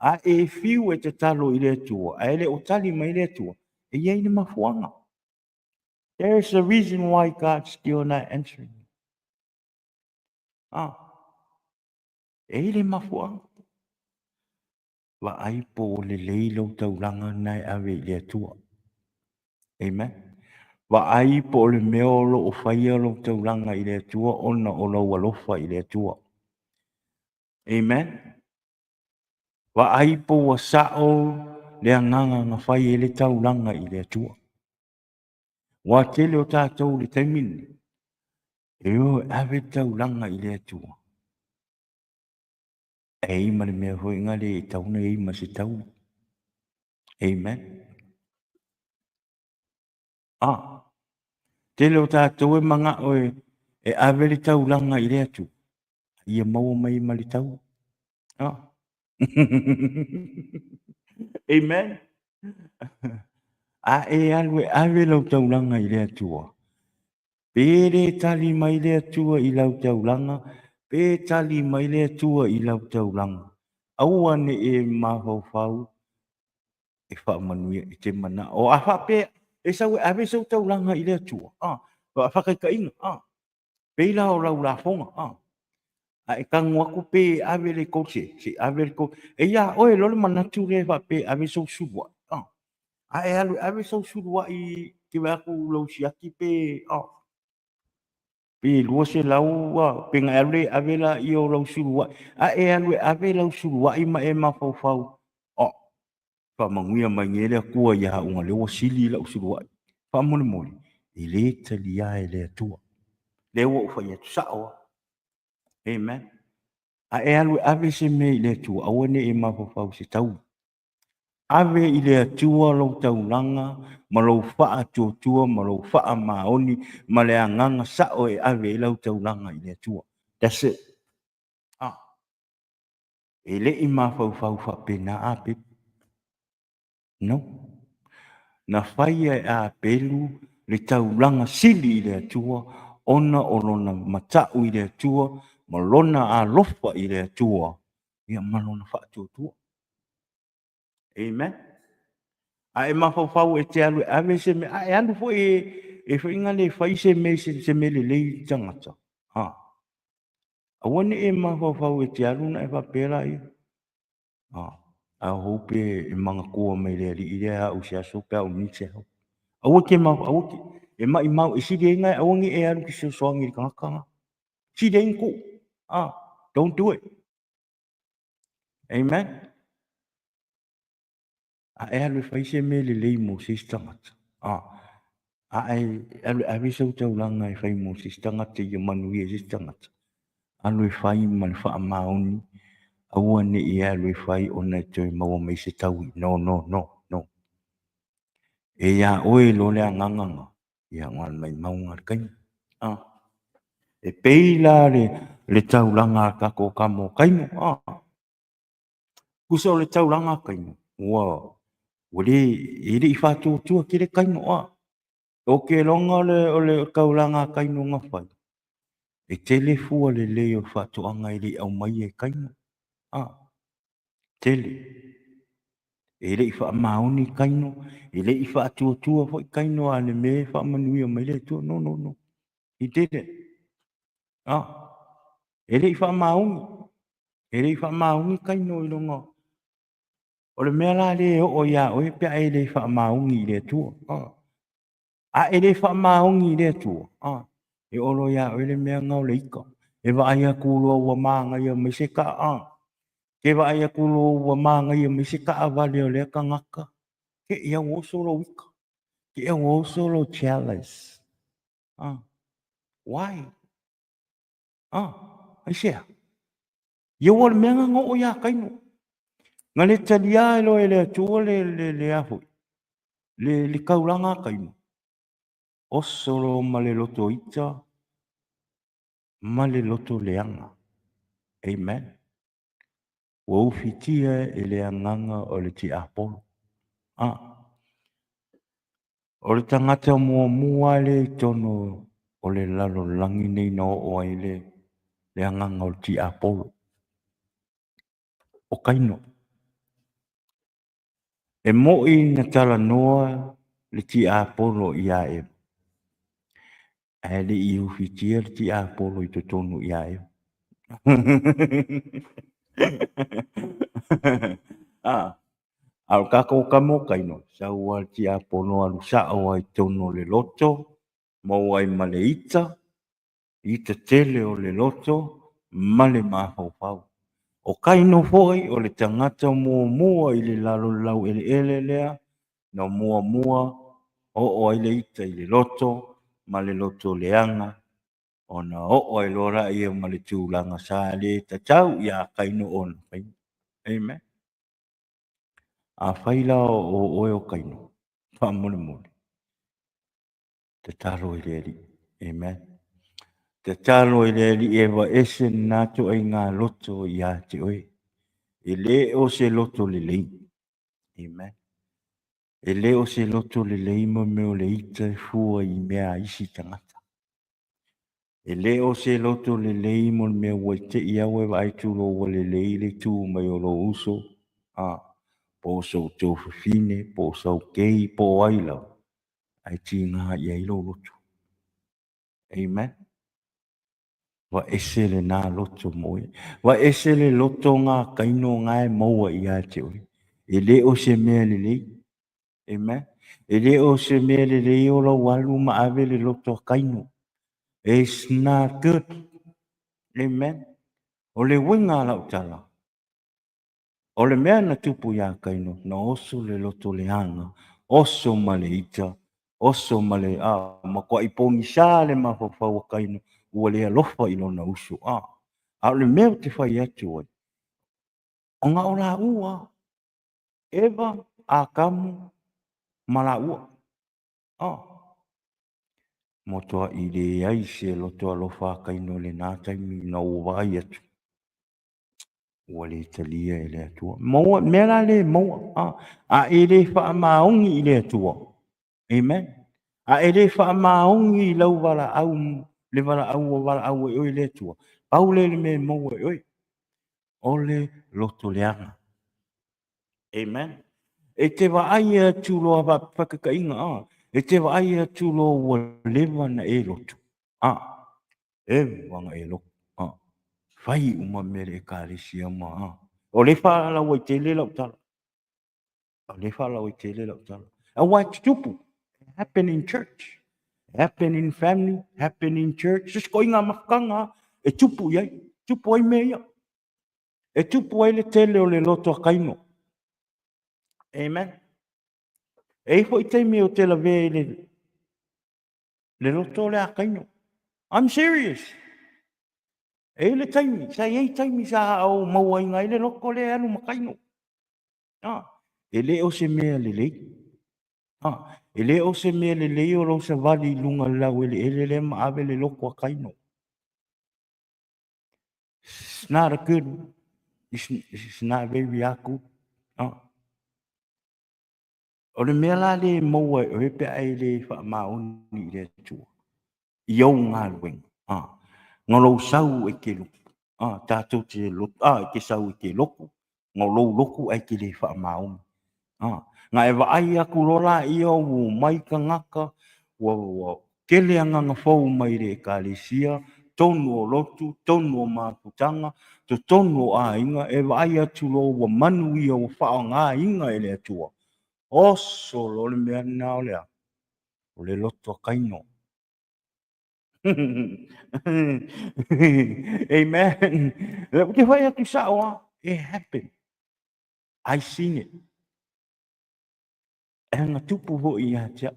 a e fiu e tatalo i le Atua ae le o tali mai le Atua, e i ai le mafuaaga. There is a reason why God still not answering. Ah, e i ai le mafuaaga. Vaai po o lelei lou taulaga na e ave i le Atua. Amen. Vaai po o le mea o lo o faia lou taulaga i le Atua ona o lou alofa i le Atua. Amen. Vaai po ua sao le agaga na fai ai le taulaga i le Atua. Ua tele o tatou i le taimi lenei, e o e ave le taulaga i le Atua. E i ai ma le mea foi na le e tatau ona i ai ma se taui. Amen. Ah, tele o tatou e manao e, e ave le taulaga i le Atua, ia maua mai ma le taui. Ah. Amen. A e alu e ave lau taulaga i le Atua, Pe le tali mai le Atua i lau taulaga, pe tali mai le Atua i lau taulaga, aua ne i e mafaufau e faamanuia i te manao. A faapea e sau e ave sau taulaga i le Atua, a, faataitaiga, a, pei la o lau lafoga, a, a e tago atu pe ave le dolce, se i ave le dolce, e ia oe loa le manatu lea faapea e ave sou suluai, a, a e alu e ave sou suluai te vaai atu lou siaki pe, a, pe 200 a, pe na e alu lea e ave laia o lau suluai, a e alu e ave lau suluai ma e mafaufau, a, faamanuia mai nei le Atua ia au ona lea ua sili lau suluai. Faamolemole, e le talia e le Atua. Lea ua ou fai atu sao lava. Amen. A e alu e ave se mea i le Atua, aua ne i e mafaufau i se taui. Ave i le Atua lou taulaga ma lou faatuatua ma lou faamaoni ma le agaga sao e ave ai lau taulaga i le Atua. That's it. Ah. E le i mafaufau faapena Apelu. No. Na faia e Apelu le taulaga sili i le Atua ona o lona mata'u i le Atua ma lona alofa i le Atua, ia ma lona faatuatua. Amen. A e mafaufau e te alu e ave se mea, a e alu foi e, e foi na le fai se mea, se, se mea lelei i le tagata. Ha. Aua ne i e mafaufau e te alu ona e faapea laia, A, I hope e manatua mai le alii lea au i se aso pe a ou need se help. Aua te mafaufau, aua te, e maimau, e sili ai na aua ne i e alu e te fesoasoani i le tagata na. Sili ai na tuu. A, don't do it. Amen. A e alu e fai se mea lelei mo se isi tagata, a, a e alu e ave sau taulaga e fai mo se isi tagata ia manuia se isi tagata, alu e fai ma le faamaoni, aua ne i e alu e fai ona e toe maua mai se taui. No, no, no, no. E iā oe loa le agaga na, ia na o le maimauga le taimi. A. E pei la le, le taulaga a tatou tama o Kaino, a. Tusa o le taulaga a Kaino, ua, ua le, e le i faatuatua tele Kaino, a. Ou te iloa o le, o le taulaga a Kaino na fai, e tele fua lelei o le faatoaga e le i aumaia e Kaino, a. Tele. E le i faamaoni Kaino, e le i faatuatua foi Kaino a le mea e faamanuia mai le Atua. No, no, no. He didn't. Ah. E le i faamaoni. E le i faamaoni Kaino i lona. O le mea la lea e oo iā oe pe a e le faamaoni i le Atua. Ah. A e le faamaoni i le Atua, ah, e oo loa iā oe le mea na o le ika. E vaai atu loa ua manaia mai se kaa, ah. Ke vaai atu loa ua manaia mai se taavale o lea tagata, te i a ua oso lou ika. Te i a ua oso lou jealous. Ah. Why? Ah, aisea? Ia ua o le mea na na oo iā Kaino. Na le taliā e loa e le Atua le, le, le a foi, le, le taulaga a Kaino. Oso loa ma le loto ita ma le loto leaga. Amen. Ua ufitia e le agaga o le tiapolo. A. O le tagata muamua lea i totonu o le lalolagi nei na oo ai le, le agaga o le tiapolo, o Kaino. E mo'i na talanoa le tiapolo ia Eva, ae le i ufitia le tiapolo i totonu ia Eva. A, a o tatou tama o Kaino, sau lava le tiapolo alu sao lava i totonu o le loto, maua ai ma le ita, ita tele o le loto ma le mafaufau. O Kaino foi o le tagata muamua i le lalo laueleele lea na muamua oo ai le ita i le loto ma le loto leaga ona oo ai loa lea ma le tulaga sa le tatau ia Kaino ona faia. Amen. Afai la o oe o Kaino, faamolemole, tatalo i le Alii. Amen. Tatalo i le Alii e aveese lena ituaiga loto ia te oe. E le o se loto lelei. Amen. E le o se loto lelei mo mea o le ita e fua i mea a isi tagata. E le o se loto lelei mo le mea ua te i au e vaai atu loa ua lelei le tu mai o lou uso, a, po o sou tuafafine, po o sau kei, po o ai lava, ae tiga i ai lou loto. Amen. Aveese lena loto ma oe. Aveese le loto ngā kaino ngā e maua ia te oe. E le o se mea lelei. Amen. E le o se mea lelei o lau alu ma ave le loto a Kaino. It's not good. Amen. O le uiga a lau tala, o le mea na tupu iā Kaino, na oso le loto leaga, oso ma le ita, oso ma le, a, matuai pogisa le mafaufau a Kaino, ua le alofa i lona uso, a. A o le mea ou te fai atu ai, ona o laua, Eva, Atamu ma laua. Oh. Matuai leai se loto alofa a Kaino i lena taimi ina ua vaai atu. Ua le talia e le Atua. Maua, mea la le maua. Ah. A e le faamaoni i le Atua. Amen. A e le faamaoni i lau valaau, le valaau ua valaau ai oe e le Atua. Pau lea le mea e maua e oe. O le loto leaga. Amen. E te vaai atu loa faataitaiga, a, e te vaai atu loa ua leva na e lotu. A, leva na e lotu. A, fai uma mea le ekalesia ma, a. O le faalauaitele lau tala. O le faalauaitele lau tala. Aua e tutupu. Happen in church. Happen in family. Happen in church. Se ituaiga mafutaga e tupu i ai. Tupu ai mea ia. E tupu ai le tele o le loto a Kaino. Amen. E i ai foi taimi ou te lavea i le, le loto lea a Kaino. I'm serious. E i ai le taimi, sa i ai taimi sa ou mauaina ai le loto lea e alu ma Kaino. Ah, e le o se mea lelei. Ah, e le o se mea lelei o lou savali i luga o le laueleele lea ma ave le loto a Kaino. It's not a good, it's not very good. Oh. O le mea la le maua e oe pe a e le faamaoni i le Atua i ou galuega. Ah. Na lou sau e te lotu. Ah, tatou te lotu, ah, e te sau e te lotu, na lou lotu ae te le faamaoni. Ah, na e vaai atu loa laia ua omai tagata, ua, ua tele agaga fou mai le Ekalesia, tonu o lotu, tonu o mafutaga, totonu o aiga, e vaai atu loa ua manuia, ua faaaogaina e le Atua. Oso loa le mea lena o le a? O le loto a Kaino. Amen. Ou te fai atu sao lava, it happened. I seen it. E ana tupu foi ia te au.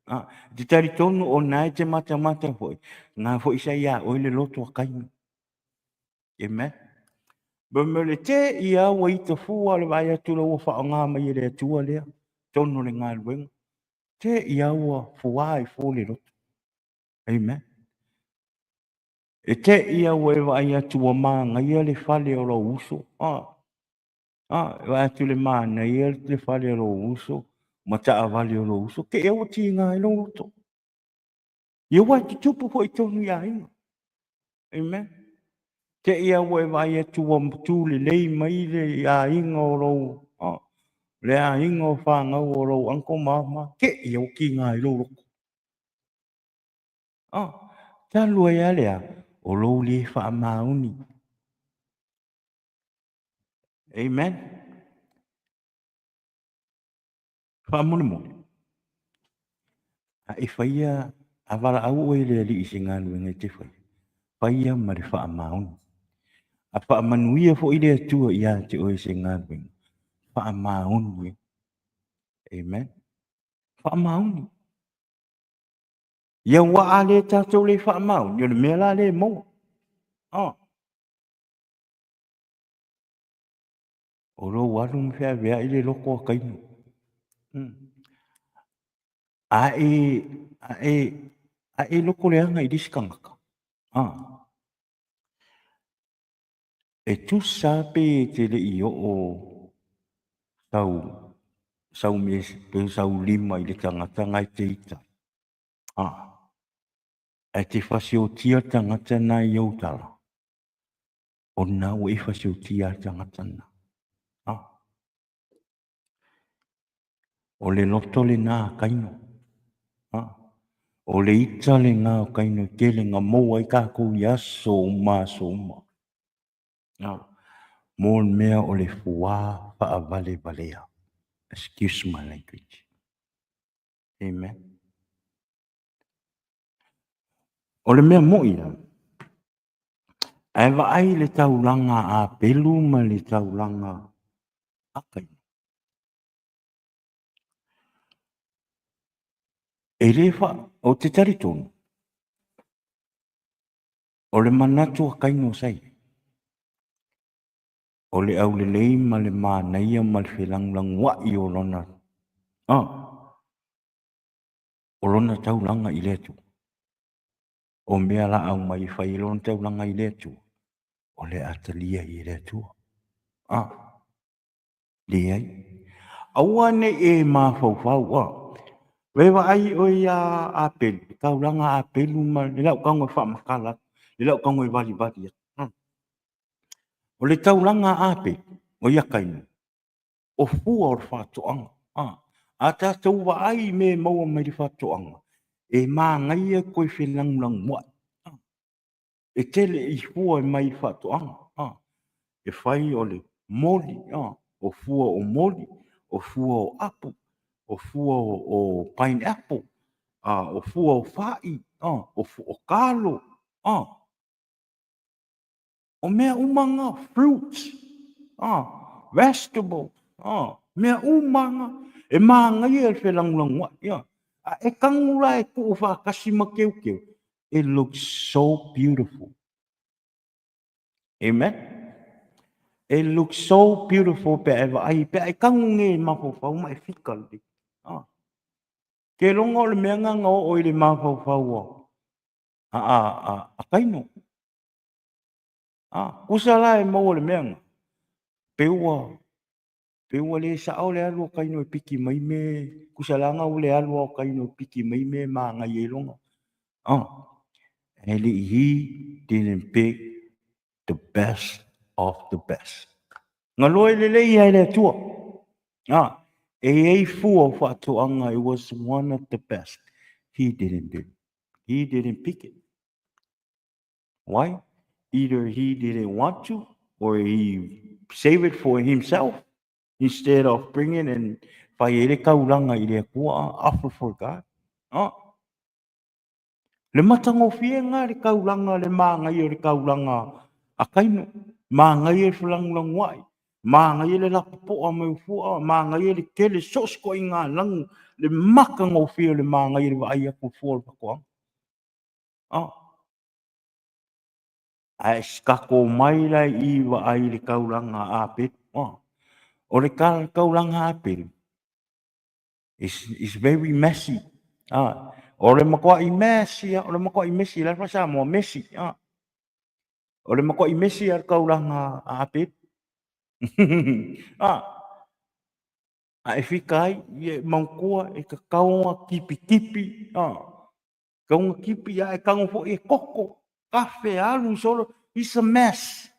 Ah, te talitonu o na e te matamata foi, ngā foi sa ia oe le loto a Kaino. Amen. Ba me le te ia ua ita fua le vaai atu la ua whaonga mai e le Atua lea, tonu le galuega. Te ia ua fua i fua le loto. Amen. E te ia ua e vaai atu ua manaia le fale o lou uso. Ah, ah, e vaai atu le manaia le fale o lou uso. ma taavale o lou uso, te i ua tiga ai lou loto. Ia ua e tutupu foi i totonu i aiga. Amen. Te i ua e vaai atu ua tu lelei mai le aiga o lou, oh, le aiga o fanau o lou uncle ma ma, te i ua tiga ai lou loto. Oh, talu ai a lea, o lou le faamaoni. Amen. Faamolemole, a e faia, a valaau oe i le Alii i se galuega e te faia, faia ma le faamaoni. A faamanuia foi le Atua ia te oe i se galuega, faamaoni ai. Amen. Faamaoni. Ia aua a le tatou le faamaoni, o le mea la lea e maua. Oh. O lou alu ma feaveai le loto a Kaino. A e, a e, a e loto leaga i le isi tagata, e tusa lava pe e te le i oo sau, sau mea, pe sau lima i le tagata na e te ita ai, ae te fasiotia le tagata na i ou tala, o lena ua e fasiotia le tagata lena. Ah. O le loto lena a Kaino. Ah. O le ita lena o Kaino e tele na maua ai tatou i aso uma aso uma. Ah. Mo le mea o le fuā faavalevalea. Excuse my language. Amen. O le mea moi la, ae vaai i le taulaga a Apelu ma le taulaga a Kaina. E le fa, ou te talitonu, o le manatu a Kaino sa i ai, o le aulelei ma le manaia ma le felagolagoai o lona, ah, o lona taulaga i le Atua. O mea la aumai e fai ai lona taulaga i le Atua, o le a talia ai e le Atua. Ah, leai. Aua ne i e mafaufau, ah. Ua e vaai oe iā Apelu, le taulaga a Apelu ma le lau tago e faamatala atu, le lau tago e valivali atu. Ah. O le taulaga a Apelu, o ia Kaino, o fua o le faatoaga. A, a tatou vaai i mea e maua mai le faatoaga, e manaia toe felagolagoai. E tele i fua mai le faatoaga. A, e fai o le moli, a, o fua o moli, o fua o apu, o fua o pineapple, a, o fua o fai, a, o fua o kalo, a. O mea uma na, fruits, ah, vegetables, ah, mea uma na, e manaia le felagolagoai. Yeah. A e tagu la e tuu faatasi ma keukeu, it looks so beautiful. Amen. It looks so beautiful pe a e vaai, pe a e tagu nei e mafaufau ma e fika lelei. Ah. Ke loga o le mea na na oo i le mafaufau a, a, a, a Kaino. A, kusa la e maua le mea na, pe ua, pe ua le sao le alu o Kaino e piki mai me, kusa la na ua le alu o Kaino e piki mai me māngai ai lona. Ah, and he didn't pick the best of the best. Galue lelei ai le Atua. Ah, e i ai fua o faatoaga, it was one of the best. He didn't do. He didn't pick it. Why? Either he didn't want to or he save it for himself instead of bringing and fai ai le taulaga i le Atua, offer for God. Oh. Le matagofie ngā le taulaga, le māngai o le taulaga a Kaino, māngai e felagolagoai, māngai e le lapopoa mai o fua, māngai e le tele so o se ituaiga lagu, le matagofie o le māngai e le vaai atu i fua o le faatoaga. Oh. Ae sikako mai la i vaai i le taulaga a Apelu. Oh. O le taulaga a Apelu, is very messy. Ah. O le matuai messy, o le matuai messy, la le Samoa, messy. Ah. O le matuai messy a le taulaga a Apelu. Ah. A e fika ai, ia e manatua e tatau ona tipitipi, a, tatau ona tipi, a e tago foi e koko, kafe, alu solo, it's a mess.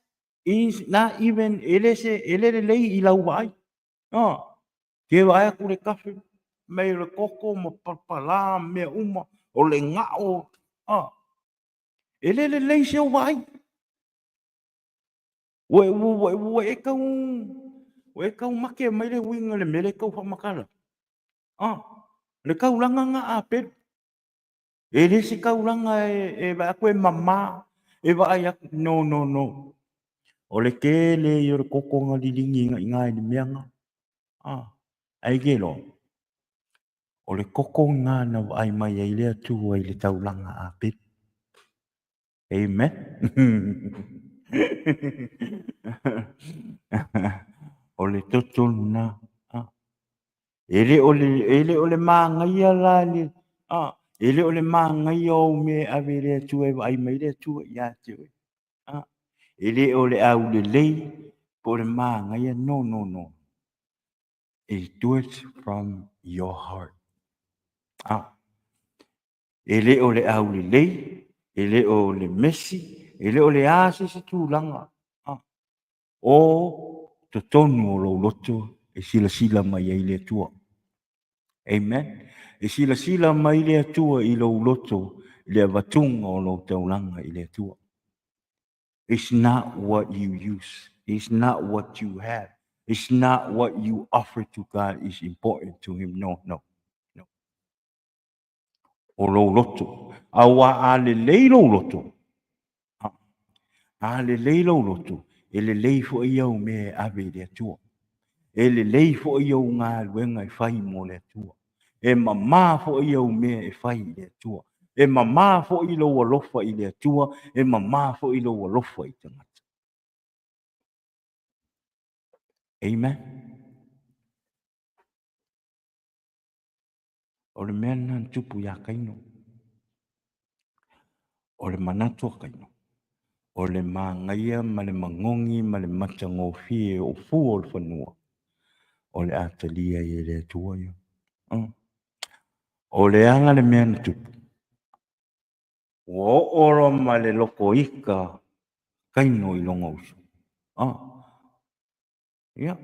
It's not even, e le se, e le lelei i lau vaai. A, te vaai atu le kafe, mai o le koko ma palapala ma mea uma, o le gao, a, e le lelei se ou vaai. Ua ua ua e tau ua e tau make mai le uiga o le mea lea e tau faamatala. Ah, le taulaga na a Apelu. E le se taulaga e vaai atu e mama, e vaai atu. No, no, no. O le tele ia o le toto na liligi i ina i le mea na. Ah, ai ke loa. O le toto na na vaai mai ai le Atua i le taulaga a Apelu. Amen. O le toto lena. E le o le, e le o le māgaia la le, a, e le o le māgaia o mea e ave i le Atua e vaai mai le Atua ia te oe. A, e le o le aulelei po o le māgaia. No, no, no. It do it from your heart. A, E le o le aulelei, e le o le mesi, e le o le a se isi tulaga o totonu o lou loto e silasila mai ai le Atua. Amen. E silasila mai le Atua i lou loto i le avatuga o lou taulaga i le Atua. It's not what you use. It's not what you have. It's not what you offer to God is important to him. No, no. O lou loto. Aua a lelei lou loto, a lelei lou loto, e lelei foi au mea e ave i le Atua. E lelei foi au galuega e fai mo le Atua. E mamā foi au mea e fai i le Atua. E mamā foi lou alofa i le Atua. E mamā foi lou alofa i tagata. Amen. O le mea lena na tupu iā Kaino. O le manatu a Kaino, o le māgaia ma le magogi ma le matagofie o fua o le fanua, o le a talia ai e le Atua ia. O le a le mea na tupu? Ua oo loa ma le loto ita Kaino i lona uso. Ia.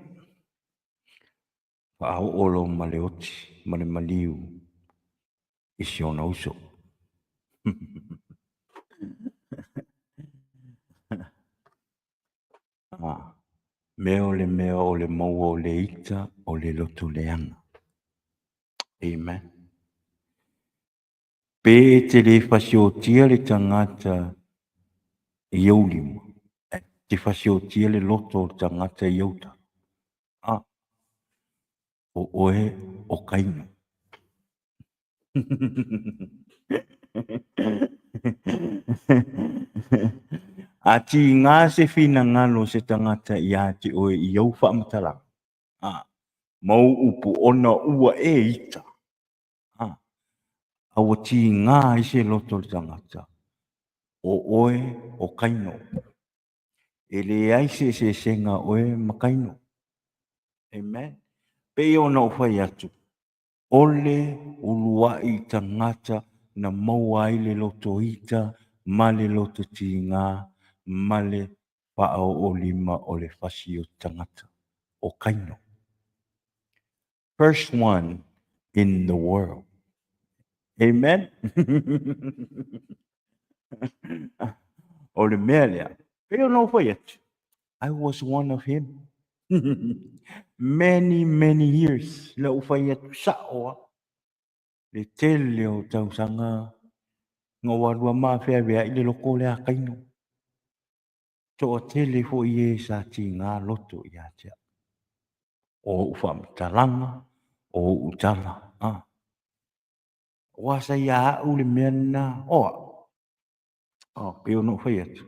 Faaoo loa ma le oti ma le maliu i si ona uso. Ah, mea o le mea o le maua o le ita o le loto leaga. Amen. Pe e te le fasiotia le tagata i ou lima, e te fasiotia le loto o le tagata i ou tala. Ah, o oe o Kaina. A tīgā se finagalo o se tagata iā te oe i ou faamatalaga, ah, ma ou upu ona ua e ita, ah, a ua tīgā ai se loto o le tagata, o oe o Kaino. E leai se eseesega o oe ma Kaino. Amen. Pei ona ou fai atu, o le uluai tagata na maua ai le loto ita ma le loto tīgā ma le faaoolima o le fasi o tagata, o Kaino. First one in the world. Amen. O le mea lea, pei ona ou fai atu, I was one of him. Many, many years. La ou fai atu sao a. Le tele o tausaga na ou alu a maafeaveai le loko lea a Kaino. Toatele foi e sa tigā loto ia te au. O ou faamatalaga, o ou tala, a. Aua sa ia au le mea lena, o au. O, pei ona ou fai atu.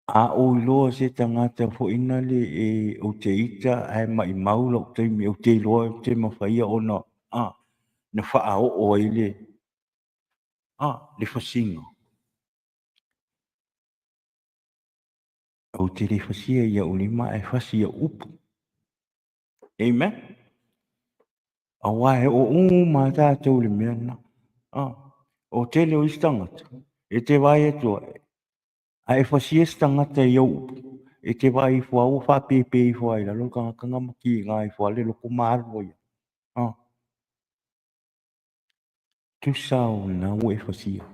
A ou iloa se tagata foi nale e ou te ita ae maimau lou taimi, ou te iloa ou te mafaia ona, a, na faaoo ai le, a, le fasiga. Ou te le fasia i au lima ae fasi i au upu. Amen. Aua e oo uma lava tatou i le mea lena. O tele o isi tagata, e te vaai atu ai, a e fasia se tagata i ou upu, e te vaai ifo lava ua faapepe ifo lava i lalo le tagata lena ma kiga ifo lava le loto ma alu ai lava. Tusa o lena ua e fasia.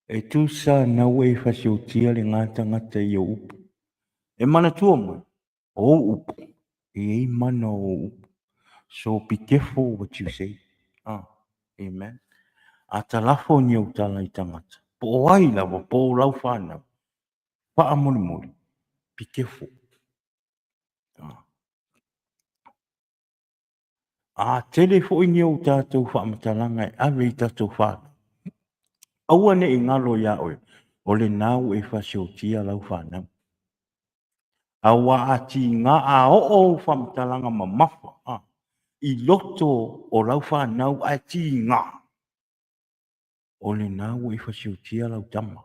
E tusa lena ua e fasiotia lena tagata i ou upu. E manatua mai, o ou upu, e i ai mana o ou upu. So be careful what you say. Amen. A talafo ni ou tala i tagata, po o ai lava, po o lau whanau, faamolemole, be careful. A tele foi ni ou tatou faamatalaga e ave i tatou whanau, aua ne i galo iā oe, o lena ua e fasiotia lau fanau. Aua a tiga a oo ou faamatalaga mamafa i loto o lau fanau ae tiga, o lena ua e fasiotia lau tama.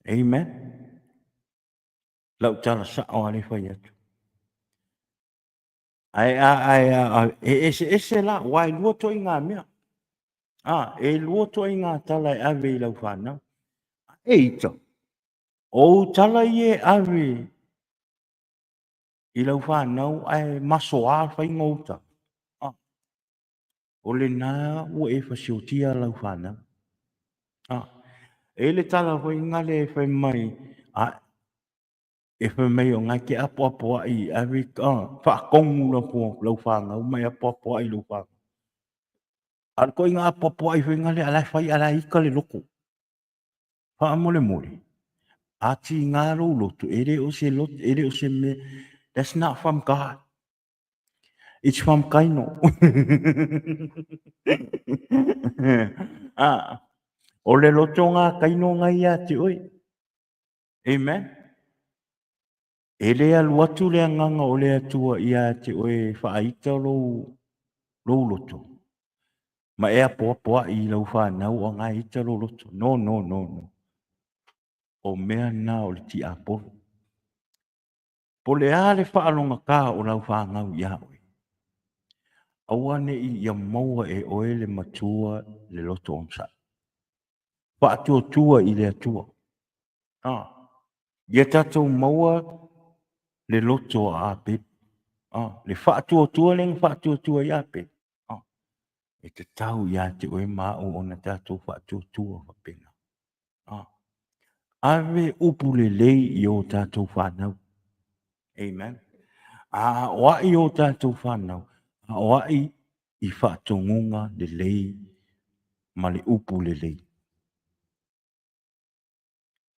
Amen. Lau tala sao lava lea e fai atu. Ae a, ae a, e eseese la, aua e lua ituaiga mea. A, e lua ituaiga tala e ave i lau fanau. Eita, o ou tala ia e ave i lau fanau ae masoa le faiga o ou tala. A, o lena ua e fasiotia lau fanau. A, e i ai le tala foi lea e fai mai, a, e fai mai o na e te apoapoai ave faatonu lau fanau ma e apoapoai lau fanau. A o le ituaiga apoapoai foi lea a la e fai a la e ita le loto. Faamolemole, a tiga lou loto, e le o se loto, e le o se mea, that's not from God. It's from Kaino. Ah, o le loto ngā Kaino ngai ia te oe. Amen. E le alu atu le agaga o le Atua ia te oe e faaita lou, lou loto. Ma e apoapoai i lau whanau o ngā ita lou loto. No, no, no, no. O mea na o le tiapolo. Po o le a le faalogata o lau fanau iā oe, aua ne i ia maua e oe le matua le loto onosai. Faatuatua i le Atua. A, ia tatou maua le loto a Apelu. A, le faatuatua lea na faatuatua ai Apelu. A, e tatau ia te oe ma au ona tatou faatuatua faapena. A, ave upu lelei i o tatou fanau. Amen. A aoai o tatou fanau, aoai i faatonuga lelei ma le upu lelei.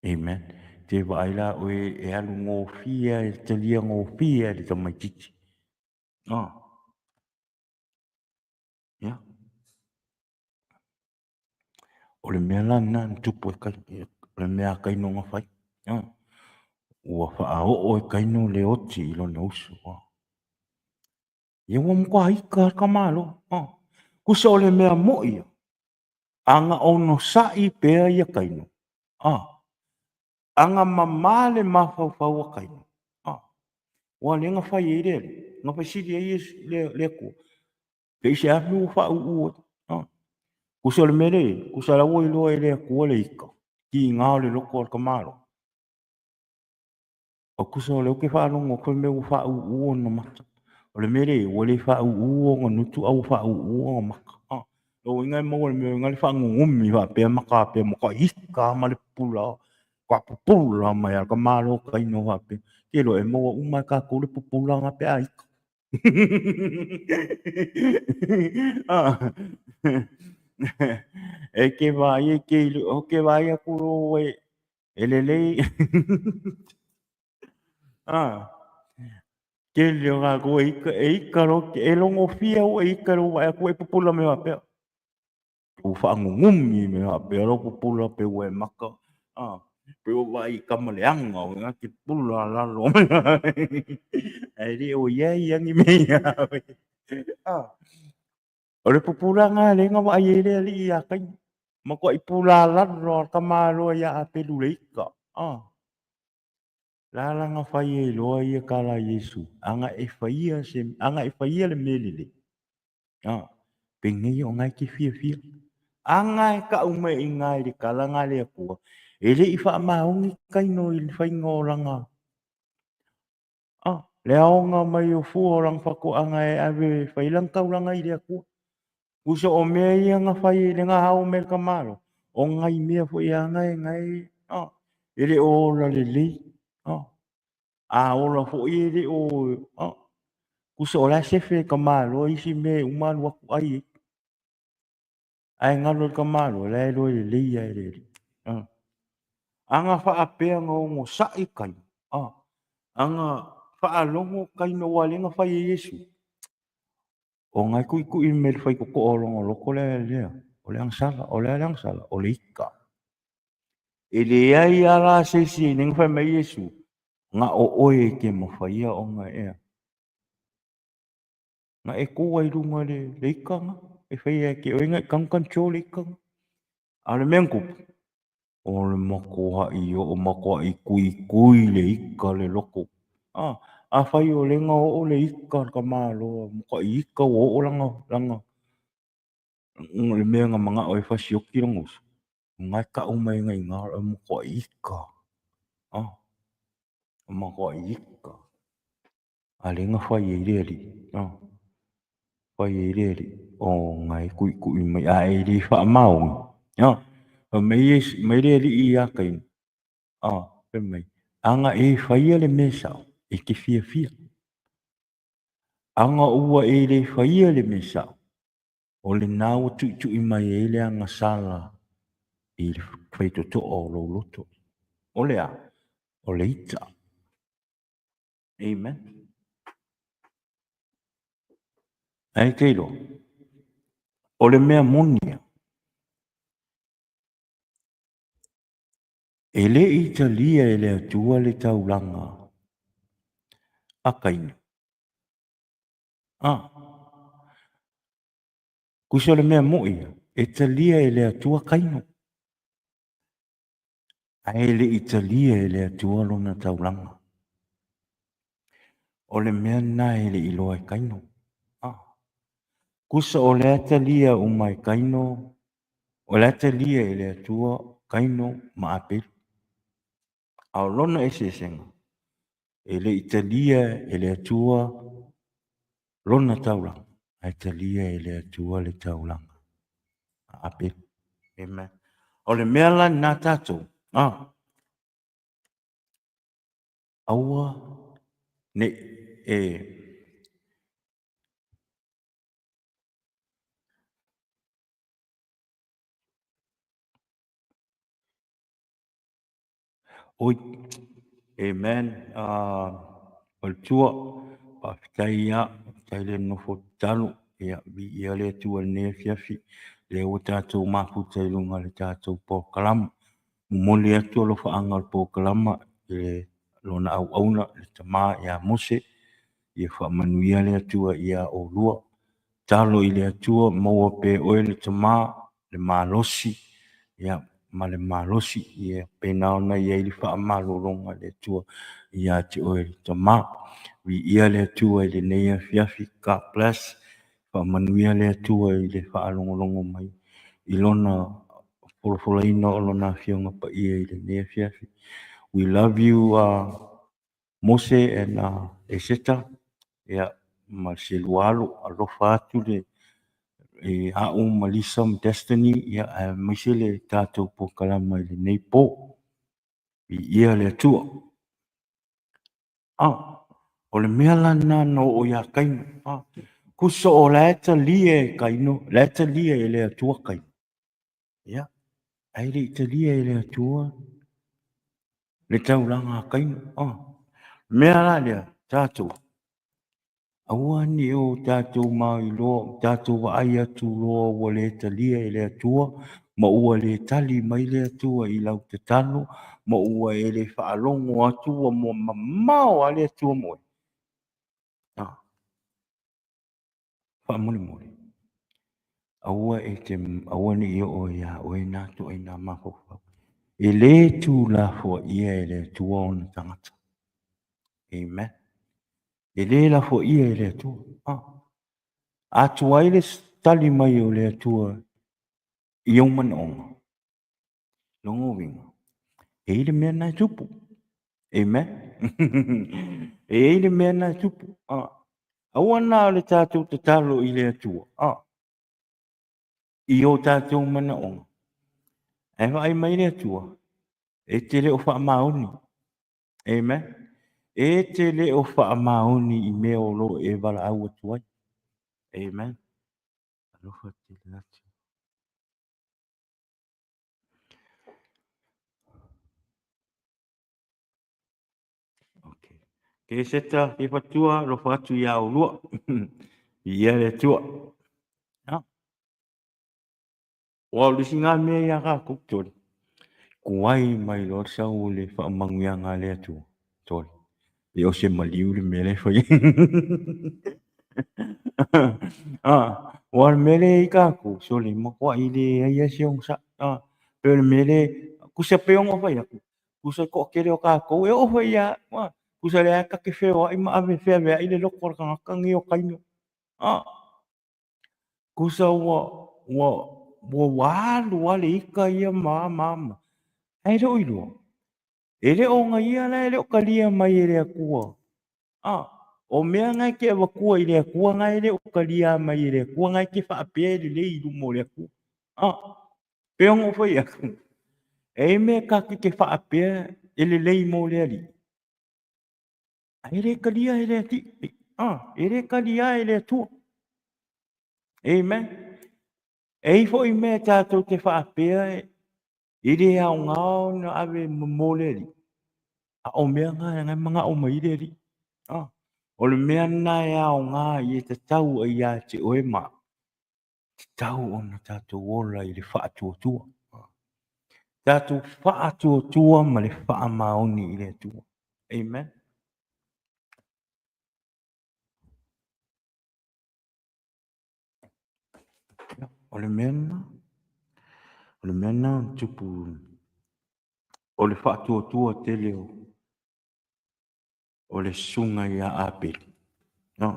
Amen. Te vaai la oe e alu gofie e talia gofie e le tamaitiiti. Ah. Yeah. O le mea la lena na tupu e Kaino, o le mea a Kaino na fai. Ua faaoo e Kaino le oti i lona uso. Ia ua matua ika le tamaloa. Tusa o le mea moi ia, a na onosai pea ia Kaino, a na mamā le mafaufau a Kaino, ua lea na fai ai le Alii, na fai sili ai le Atua. Pei se a mea ua faauu ai. Ah. Kusa o le mea lea, kusa la ua iloa e le Atua le ika, kiga o le loto o le tamaloa. O kusa o lea ou te faalogo atu fai mea ua faauu ona mata. O le mea lea, ua le faauu ona nutu a ua faauu ona mata. Ah. Lona uiga e maua le mea o le faanunumi faapea mata faapea matua ika ma le pupula. Ka pupula mai a le tamaloa Kaino faapea. Te iloa e maua uma e tatou le pupulaga pe a ika. E ke vaai e ke ilu, o ke vaai aku lo e, e lelei. Ah, tele o kākou e ika, e ika lo, e logofia ua e ika lo vaai atu e pupula me faapea. Ua faanunumi me faapea lou pupula pe ua e maka, a, pe ua vaai i tama leaga o ina te pupula lalo. Ae le o iai a ni mea ia oe. A, o le pupulaga lea na vaai ai le alii ia Kaina. Matuai pula lalo a le tamaloa ia Apelu le ika. A. La la na fai ai loa ia tala a Iesu, ana e faia se, ana e faia le mea lelei, a, penei o na e te fiafia. Ana e tau mai i ina i le tala na a le Atua, e le i faamaoni Kaino i le faiga o lana, a, le aoga mai o fua o lana fatoaga e ave e fai lana taulaga i le Atua. Tusa o mea ia na fai i le na ao mai e le tamaloa, o nai mea foi ana e na e, a, e le o ola lelei, a, a ola foi e le o, a, tusa o la e sefe e tamaloa isi mea e uma alu atu ai ai. Ae galo i le tamaloa, la e iloa lelei lava e le Alii. A, ana faapea na onosai Kaino, a, ana faalogo Kaino aua o lea na fai e Iesu, O na e tuitui mai le faitotoa o lona loto lea, lea, o le agasala. O le a le agasala? O le ita. E leai lava la se isi, lea na fai mai Iesu, na o oe e te mafaia ona e, na e tu ai i luga le, le ita na, e fai ia te oe na e control le ita na. A o le mea na tupu, O le matuaʻi oo matuaʻi tuitui le ika le loto. A, afai o lea na oo le ika le tamaloa, matuaʻi ika ua oo lana, lana, le mea na manao ai e fasioti lona uso, na e tau mai ai ina, o le matuaʻi ika. A, matuaʻi ika. A lea na fai ai le Alii, a, fai ai le Alii, o na e tuitui mai, a e le faamaoni, a, fai mai Iesu, mai le Alii ia Kaina, a, fai mai, ana e faia le mea sao, e te fiafia. Ana ua e le faia le mea sao, o lena ua tuitui mai ai le agasala i le faitotoa o lou loto. O le a? O le ita. Amen. Ae te iloa, o le mea moni ia, e le i talia e le Atua le taulaga a Kaina. Ah, tusa o le mea moi ia, e talia e le Atua Kaino. Ae le i talia e le Atua lona taulaga. O le mea lena e le i iloa e Kaino. Ah. Tusa o lea talia uma e Kaino, o lea talia e le Atua Kaino ma Apelu. A o lona eseesega, e le i talia e le Atua lona taulaga, ae talia e le Atua le taulaga a Apelu. Amen. O le mea la lena tatou, ah, aua ne e Oi, amen. O le tua, faafetai ia, faafetai le nofo tatalo. Ia, viia le Atua i lenei afiafi, lea ua tatou mafuta i luga o le tatou polokalama. Momoli atu alofaaga o le polokalama i le lona auauna, le tama ia Mose, ia faamanuia le Atua ia oulua. Tatalo i le Atua, maua pea e oe le tama, le malosi, ia, ma le malosi, ia pena ona i ai le faamalologa a le Atua ia te oe le tama. Viia le Atua i lenei afiafi. God bless. Faamanuia le Atua i le faalogologo mai i lona folafolaina o lona Afioga Paia i lenei afiafi. We love you, Mose and Eseta, ia, ma se lua alo, alofa atu le i a'u ma Lisa ma Destiny, ia, aemaise le tatou polokalama i lenei po. Viia le Atua. Ah, o le mea la lena na oo iā Kaino. Ah, tusa o la e talia e Kaino, la e talia e le Atua Kaino. Ia, ae le i talia e le Atua le taulaga a Kaino. Ah, mea la lea, tatou, aua ne i o tatou mailoa, tatou vaai atu loa ua le talia e le Atua, ma ua le tali mai le Atua i lau tatalo, ma ua e le faalogo atu ua mamao lava le Atua ma oe. Ah, faamolemole, aua e te, aua ne i oo iā oe nā ituaiga mafaufau. E le tuulafoaia e le Atua ona tagata. Amen. E le lafoia e le Atua. Ah. A tuai le tali mai o le Atua i ou manaoga, lona uiga, e i ai le mea lena e tupu. Amen. E i ai le mea lena e tupu. Ah. Aua na o le tatou tatalo i le Atua. Ah. I o tatou manaoga. Ae vaai mai le Atua, e te le o faamaoni. Amen. E te le o faamaoni i mea o lo o e valaau atu ai. Amen. Alofa tele atu. Okay. Ke seta, ke fatua, alofa atu ia olua. Ia le Atua. Ja. Ua o le isi na mea ia tatou, tole. Tuai mai loa le sau o le faamanuiaga a le Atua, tole. E o se maliu le mea lea e fai. Ah, ua o le mea lea e i ai tatou, sole, matuai leai lava se onosai. Ah, pei o le mea lea, tusa pei ona ou fai atu, tusa le toatele o tatou, e oo foi ia au, ah, tusa lea ta te feoai ma ave feaveai le loto o le tagata lenei o taino. Ah, Tusa ua, ua, ua, ua alu lava le ita ia ma a ma a ma. Ae le o iloa. E le o ona ia la e le o talia mai e le Atua. A, o mea na e te avatua i le Atua na e le o talia mai e le Atua na e te faapea e lelei i luma o le Atua. A, pei ona ou fai atu, e i ai mea tatou te faapea e lelei mo le Alii, ae le talia e le Alii. A, e le talia e le Atua. Amen. E i ai foi mea tatou te faapea e le aoga ona ave mo le Alii, a o mea na e manao mai ai le Alii. Ah, o le mea lena e aoga ia tatau ai ia te oe ma au, tatau ona tatou ola i le faatuatua. Ah, tatou faatuatua ma le faamaoni i le Atua. Amen. O le mea lena, o le mea lena na tupu, o le faatuatua tele o, o le susuga ia Apelu. No.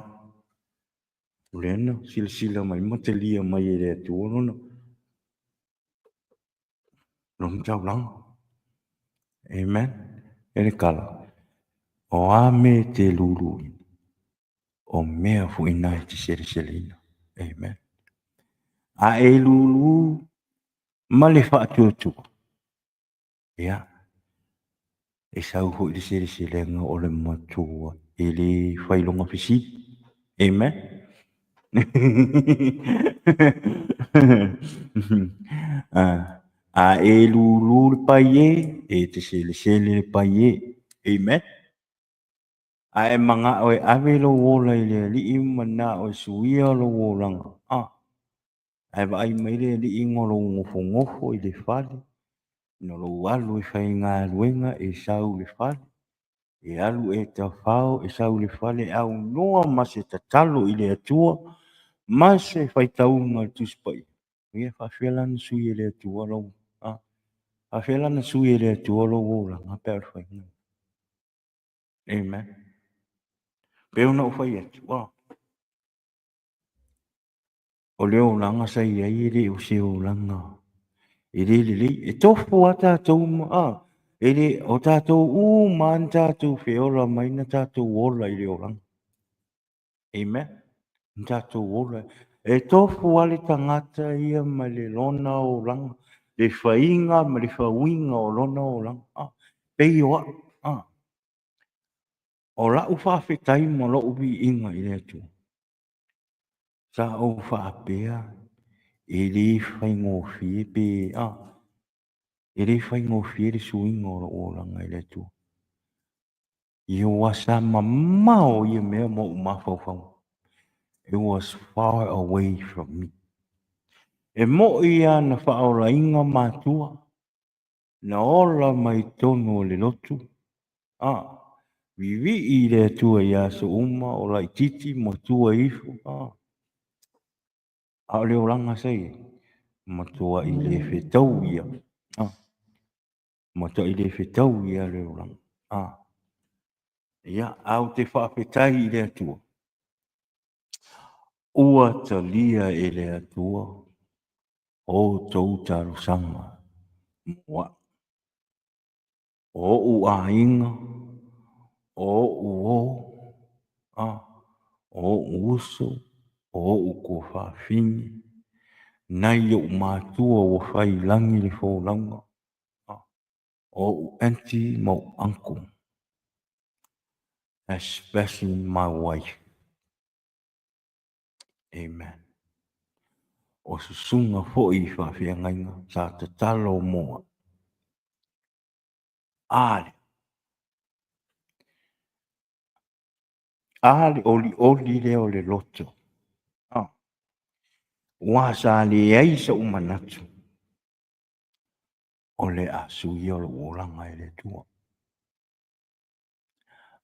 O lea na silasila mai ma talia mai e le Atua lona, lona taulaga. Amen. E le kala, o a mea e te luluina, o mea foi na e te seleseleina. Amen. A e lulu ma le faatuatua, ia, e sau foi le seleselega o le matua e le fai lona fesili. Amen. A e lulu le pai e, e te selesele le pai e. Amen. A e manao e ave lou ola i le Alii ma manao e suia lou olaga, a, ae vaai mai le Alii na lou nofonofo i le fale, na lou alu e faigaluega e sau i le fale, e alu e tafao e sau i le fale e aunoa ma se tatalo i le Atua ma se faitauga i le Tusi Paia. Ia, e faafefea la ona sui e le Atua lou, a, faafefea la ona sui e le Atua lou olaga pe a o le faiga. Amen. Pei ona ou fai atu, oh. O le olaga sa i ai e le o se olaga e le lelei. E tofu lava tatou ma, ah, e le, o tatou uma lava na tatou feola mai na tatou ola i le olaga. Amen. Na tatou ola. E tofu lava le tagata ia ma le lona olaga, le faiga ma le fauiga o lona olaga. Ah, pei o au. Ah. O lau faafetai ma lou viiga i le Atua, sa ou faapea e le faigofie pe, ah, e le faigofie le suiga o lou olaga i le Atua. Ia sa mamao ia mea ma ou mafaufau. It was far away from me. E mo'i lava na faaolaina matua, na ola mai totonu o le lotu, a, vivii i le Atua i aso uma, o laitiiti matua ifo, a. A o le olaga sa i ai, matuai le fetau ia, a. Matuai le fetau ia le olaga, a. Ia, ae ou te faafetai i le Atua, ua talia e le Atua outou talosaga mo a'u, o o'u aiga, o o'u uo, o o'u uso, o o'u tuafafine, nai o'u matua ua fai i lagi le folauga, o o'u aunty ma o'u uncle, especially my wife. Amen. O susuga foi i faafeagaiga sa tatalo mo a'u. A lea. A le olioli lea o le loto. Ah. Ua sa leai so'u manatu o le a suia lou olaga e le Atua.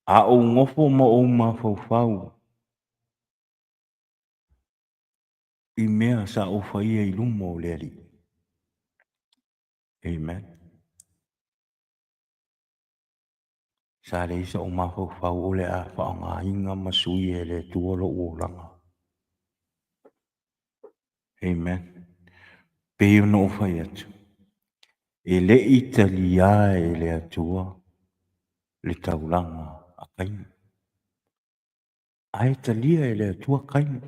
A ou nofo ma ou mafaufau i mea sa ou faia i luma o le Alii. Amen. Sa leai so'u mafaufau o le a faaaogaina ma suia e le Atua lou olaga. Amen. Pei ona ou fai atu, e le i taliā e le Atua le taulaga a Kaina. Ae talia e le Atua Kaina.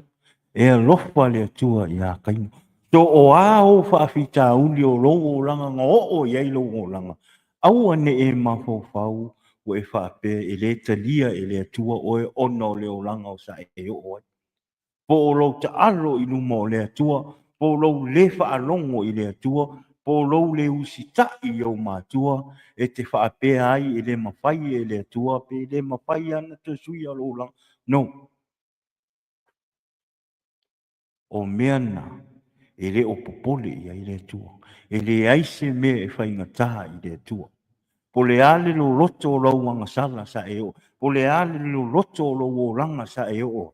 E alofa le Atua iā Kaina. So o a ou faafitauli o lou olaga na oo i ai lou olaga, aua ne i e mafaufau ua e faapea e le talia e le Atua oe ona o le olaga o sa e oo ai. Po o lou taalo i luma o le Atua, po o lou le faalogo i le Atua, po o lou le usitai i ou matua, e te faapea ai e le mafai e le Atua pe le mafai ona toe suia lou olaga. No. O mea na e le o popole i ai le Atua. E leai se mea e faigata i le Atua. Po o le a le loloto o lou agasala sa e oo, po o le a le loloto o lou olaga sa e oo ai,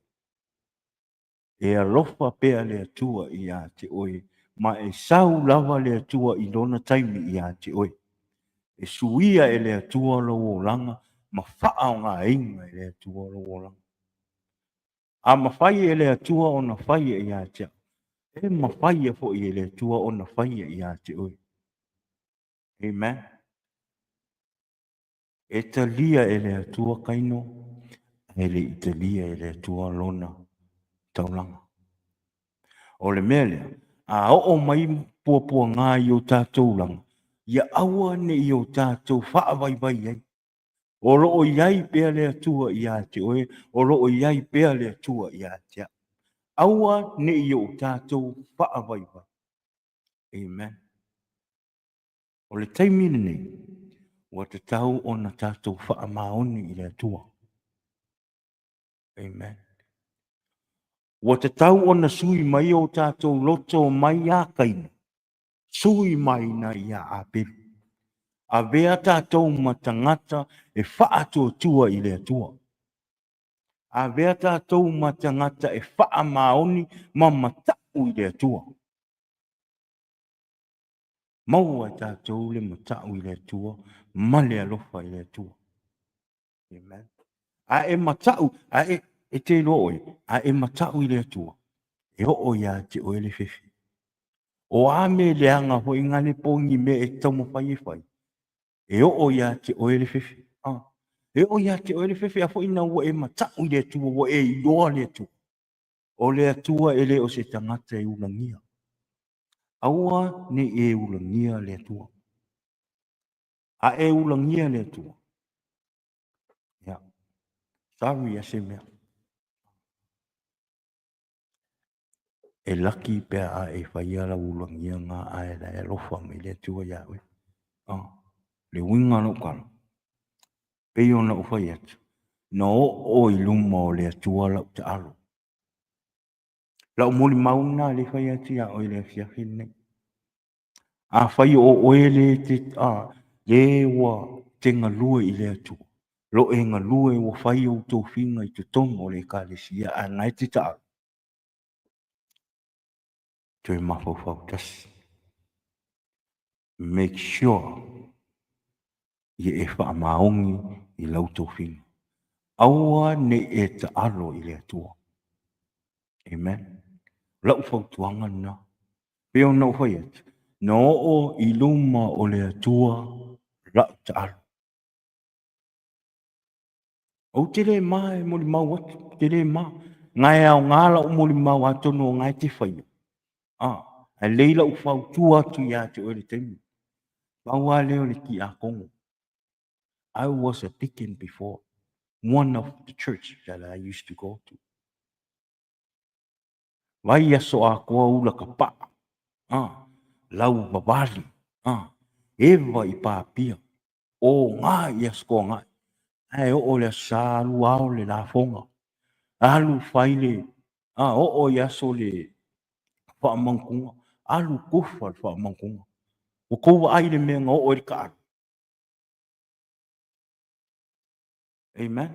e alofa pea le Atua ia te oe, ma e sau lava le Atua i lona taimi ia te oe. E suia e le Atua lou olaga ma faaaogaina e le Atua lou olaga. A mafai e le Atua ona faia ia te a'u, e mafaia foi e le Atua ona faia ia te oe. Amen. E talia e le Atua Kaino, ae le i talia e le Atua lona taulaga. O le mea lea, a oo mai puapuaga i o tatou laga, ia aua ne i o tatou faavaivai ai. O lo o i ai pea le Atua ia te oe, o lo o i ai pea le Atua ia te a'u. Aua ne i o tatou faavaivai. Amen. O le taimi lenei, ua tatau ona tatou faamaoni i le Atua. Amen. Ua tatau ona sui mai o tatou loto mai ia Kaina, sui mai na ia Apelu. Avea tatou ma tagata e faatuatua i le Atua. Avea tatou ma tagata e faamaoni ma mata'u i le Atua. Maua e tatou le mata'u i le Atua ma le alofa i le Atua. Amen. A e mata'u, a e, e te iloa oe, a e mata'u i le Atua, e oo ia te oe le fefe. O a mea leaga foi na le po ni mea e taumafai e fai, e oo ia te oe le fefe. Ah. E oo ia te oe le fefe a foi na ua e mata'u i le Atua, ua e iloa le Atua. O le Atua e le o se tagata e ulagia. Aua ne i e ulagia le Atua. A e ulagia le Atua, ia, sorry a se mea. E laki pe a e faia lau ulagia nga ae la e alofa mai le Atua ia oe. Ah, le uiga o lau tala, pei ona ou fai atu, na oo i luma o le Atua lau taalo. Lau molimau lena lea e fai atu ia oe i le afiafi lenei. Afai o oe le te, a, le ua te galue i le Atua, lo e galue ua fai ou tofiga i totonu o le Ekalesia ae na e te taalo, toe mafaufau tasi. Make sure ia e faamaoni i lau tofiga. Aua ne i e taalo i le Atua. Amen. O lau fautuaga lena. Pei ona ou fai atu, na oo i luma o le Atua lau taalo. Ou te le ma e molimau atu, ou te le ma. Na e aoga lau molimau atonu o na e te faia. Ah, ae lei lau fautua atu ia te oe le taimi. Pau lava lea o le tiakono. I was a deacon before one of the church that I used to go to. Vai aso atoa ula ka paa, ah, lau vavali, ah, eva i papia, o ngā i aso toagai. Ae oo le aso sa alu ao le lafoga, alu fai le, ah, oo i aso le faamautuga, alu tufa le faamautuga. Ua tou vaai i le mea na oo ai le taaalo. Amen.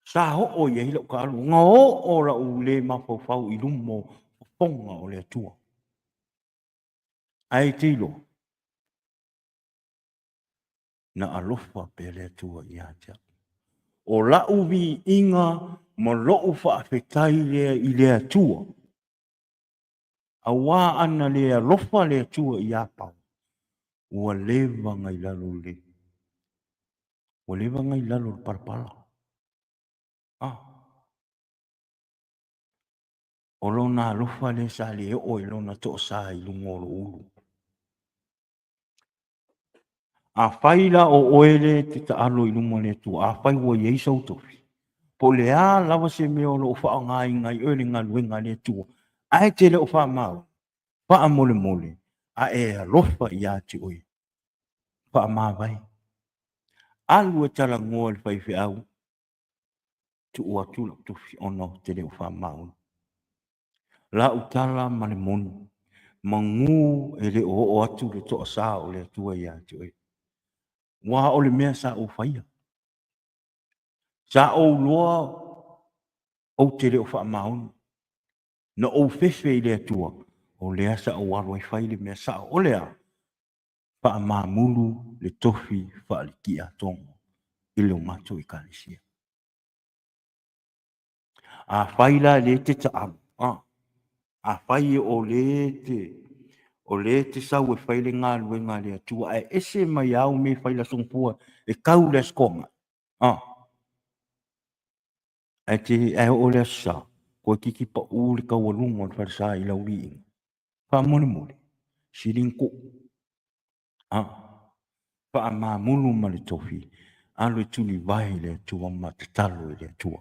Sa oo i ai lau taaalo, na oo lau le mafaufau i luma o fofoga o le Atua. Ae te iloa, na alofa pea le Atua ia te au. O lau viiga ma lou faafetai lea i le Atua, auā ana le alofa le Atua ia Paoa, ua leva na i lalo le, ua leva na i lalo le palapala. Ah. O lona alofa lea sa le oo i lona toasa i luga o lou ulu. Afai la o oe lea e te taalo i luma o le Atua, afai ua i ai sou tofi, po o le a lava se mea o lo o faaaogaina ai oe i le galuega a le Atua, ae te le o faamaoni, faamolemole, a e alofa ia te oe, faamavae. Alu e talanoa i le faifeau, tuu atu lau tofi ona ou te le o faamaoni. Lau tala ma le moni, manu e le o oo atu le toasa o le Atua ia te oe. Aua o le mea sa ou faia. Sa ou iloa ou te le o faamaoni. Na ou fefe i le Atua, o lea sa ou alu ai fai le mea sao. O le a? Faamamulu le tofi faale-tiakono i le matou Ekalesia. Afai la o lea e te taalo, afai o lea e te, o lea e te sau e fai le galuega a le Atua, ae ese mai au mea e fai i le Aso Gafua e tau i le Aso Toonai, ae, te, ae oo i le Aso Sa, toeitiiti pau le taualuga o le falesa i lau viiga. Faamolemole, sili ona tuu. Faamamulu ma le tofi, alu e tulivae i le Atua ma tatalo i le Atua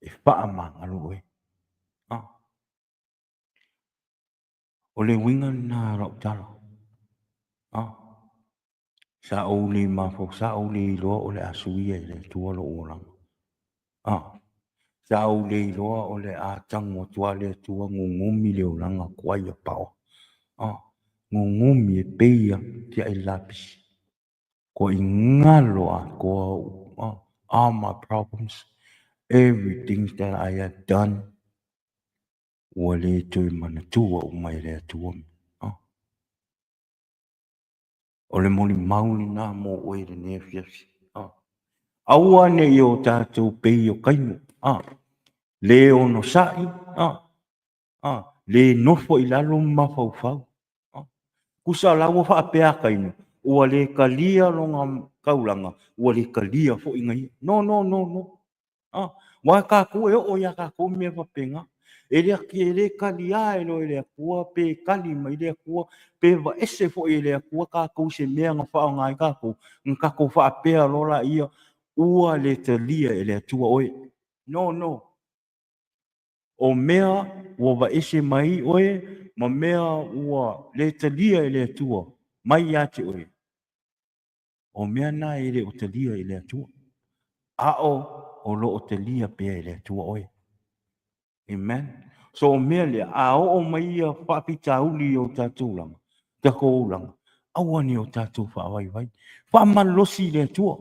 e faamagalo oe. O le uiga lena o lau tala. Sa ou le mafaufau, sa ou le iloa o le a suia e le Atua lou olaga. Sa ou le iloa o le a tago atu lava le Atua nunumi le olaga tuai a Paoa. Nunumi e pei a tiai le lapisi. Kua i galo atoa ou, all my problems, everything that I have done, ua le toe manatua uma e le Atua. O le molimau lena mo oe i lenei afiafi. Aua ne i o tatou pei o Kaino, le onosai, le nofo i lalo ma mafaufau. Tusa o la ua faapea a Kaino, ua le talia lona taulaga, ua le talia foi na ia. No, no, no, no. Aua tatou e oo ia tatou mea faapena. E le, e le talia e loa e le Atua, pe tali mai le Atua, pe vaese foi e le Atua tatou i se mea na faaaoga ai tatou, na tatou faapea loa laia, ua le talia e le Atua oe. No, no. O mea ua vaese mai oe, ma mea ua le talia e le Atua mai ia te oe, o mea na e le o talia e le Atua. A o lo o talia pea e le Atua oe. Amen. So o mea lea, a oo mai ia faafitauli i o tatou olaga, tatou olaga, aua ne i o tatou faavaivai. Faamalolosi i le Atua.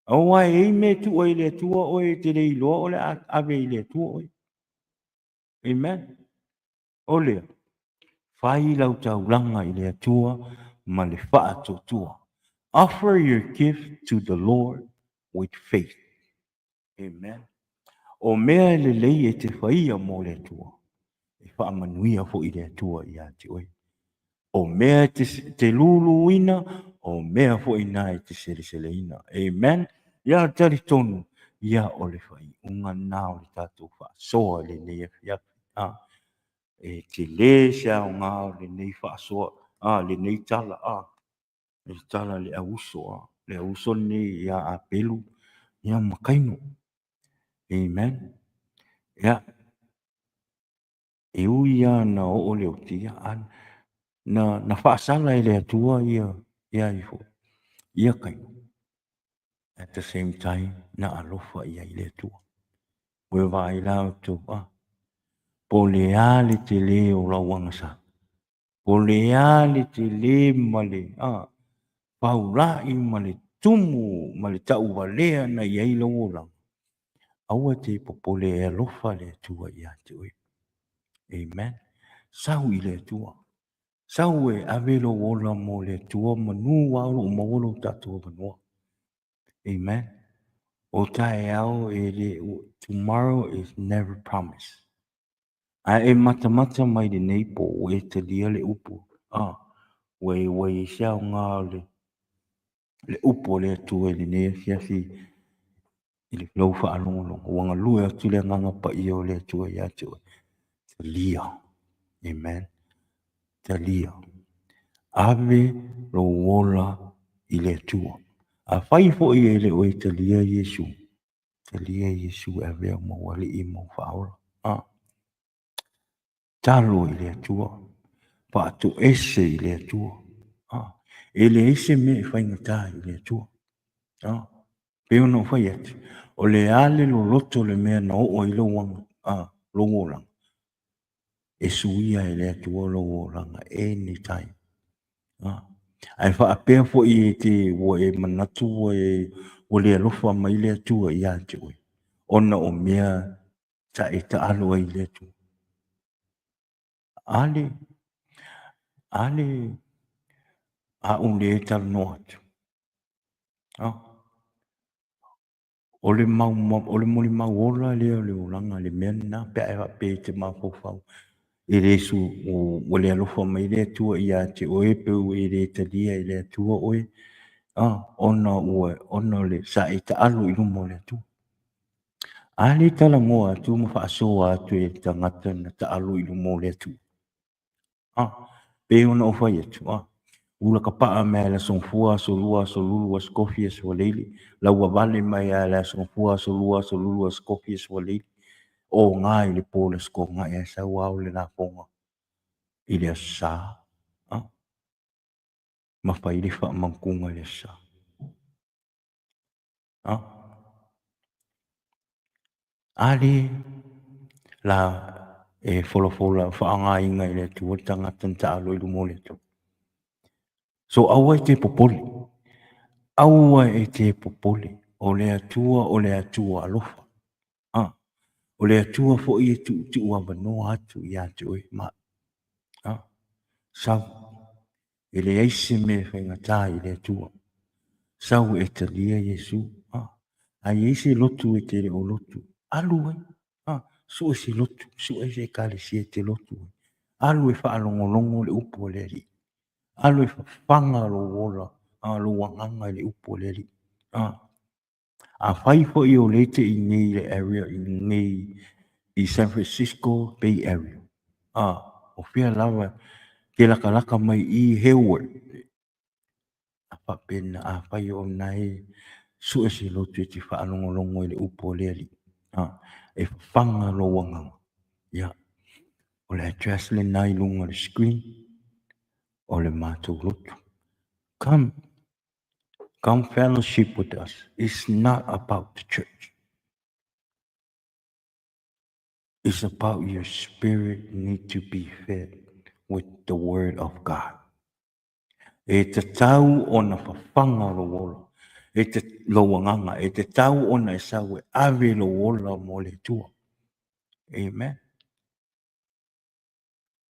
Aua e i ai mea e tuu ai e le Atua oe e te le iloa o le a ave i le Atua oe. Amen. O lea, fai lau taulaga i le Atua ma le faatuatua. Offer your gift to the Lord with faith. Amen. O mea e lelei e te faia mo le Atua, e faamanuia foi le Atua ia te oe. O mea e te, te luluina, o mea foi na e te seleseleina. Amen. Ia talitonu, ia o le faaiuga na o le tatou faasoa i lenei afiafi. Ah, e tele se aoga o lenei faasoa, ah, lenei tala, ah, le tala le auuso, ah, le auuso lenei ia Apelu, ia ma Kaino. Amen. Ia, e ui lava na oo le oti, ia, a, na, na faasala e le Atua ia, ia ifo, ia Kaino. At the same time, na alofa i ai le Atua. Ua vaai la outou, ah, po o le a le tele o lau agasala, po o le a le tele ma le ah, faulai ma le tumu ma le tauvalea na i ai lau olaga, aua te popole e alofa le Atua ia te oe. Amen. Sau i le Atua. Sau e ave lou ola mo le Atua manu lava o lo o maua lo tatou avanoa. Amen. O taeao e le, tomorrow is never promised. A e matamata mai lenei po ua e talia le upu, ah, ua e ua i ai se aoga o le, le upu a le Atua i lenei afiafi i le lou faalogologo, ua galue atu le Agaga Paia o le Atua ia te oe. Talia. Amen. Talia. Ave lou ola i le Atua. Afai foi e le o e talia Iesu, talia Iesu e avea ma ou alii ma ou faaola. Ah. Talo i le Atua. Faatoese i le Atua. Ah. E leai se mea e faigata i le Atua. Ah. Pei ona ou fai atu, o le a le loloto o le mea na oo ai lou aga, ah, lou olaga, e suia e le Atua lou olaga anytime. Ah. Ae faapea foi e te, ua e manatu ua e, ua le alofa mai le Atua ia te oe, ona o mea sa e taalo ai i le Atua. A le, a le, a u le talanoa atu. Ah. O le mau, o le molimau ola lea o le olaga, le mea lena pe a e faapea e te mafaufau e le su, ua le alofa mai le Atua ia te oe pe ua e le talia e le Atua oe, ah, ona ua, ona o le, sa e taalo i luma o le Atua. A le talanoa atu ma faasoa atu e le tagata na taalo i luma o le Atua. Ah, pei ona ou fai atu, ah, ula ka paa mai le Aso Gafua, Aso Lua, Aso Lulu, Aso Kofi, Aso Faraile, lau avale mai lava le Aso Gafua, Aso Lua, Aso Lulu, Aso Kofi, Aso Faraile, oga i le po o le Aso Toonai ae sau ao le lafoga i le Aso Sa, ah, ma fai le faamautuga i le Aso Sa. Ah. A le la e folafola faaaogaina e le Atua le tagata na taalo i luma o le Atua. So aua e te popole. Aua e te popole. O le Atua o le Atua alofa. Ah. O le Atua foi e tuutuu avanoa atu ia te oe ma. Ah. Sau. E leai se mea e faigata i le Atua. Sau e talia Iesu. Ah. A i ai se lotu e te le o lotu, alu ai. Ah. Sue se lotu, sue se ekalesia e te lotu ai. Alu e faalogologo le upu a le Alii. Alu e fafaga lou ola, ah, lou agaga i le upu a le Alii. Ah. Afai foi o lea e te i nei i le area i nei i San Francisco Bay Area, a, o fea lava te latalata mai i Hayward, a faapena, afai o lena e sue se lotu e te faalogologo i le upu a le Alii, a, e fafaga lou agaga, ia, o le address lena i luga o le screen o le matou lotu. Come, Come fellowship with us. It's not about the church. It's about your spirit need to be fed with the word of God. E tatau ona fafaga lou ola, e te lou agaga, e tatau ona e sau e ave lou ola mo le Atua. Amen.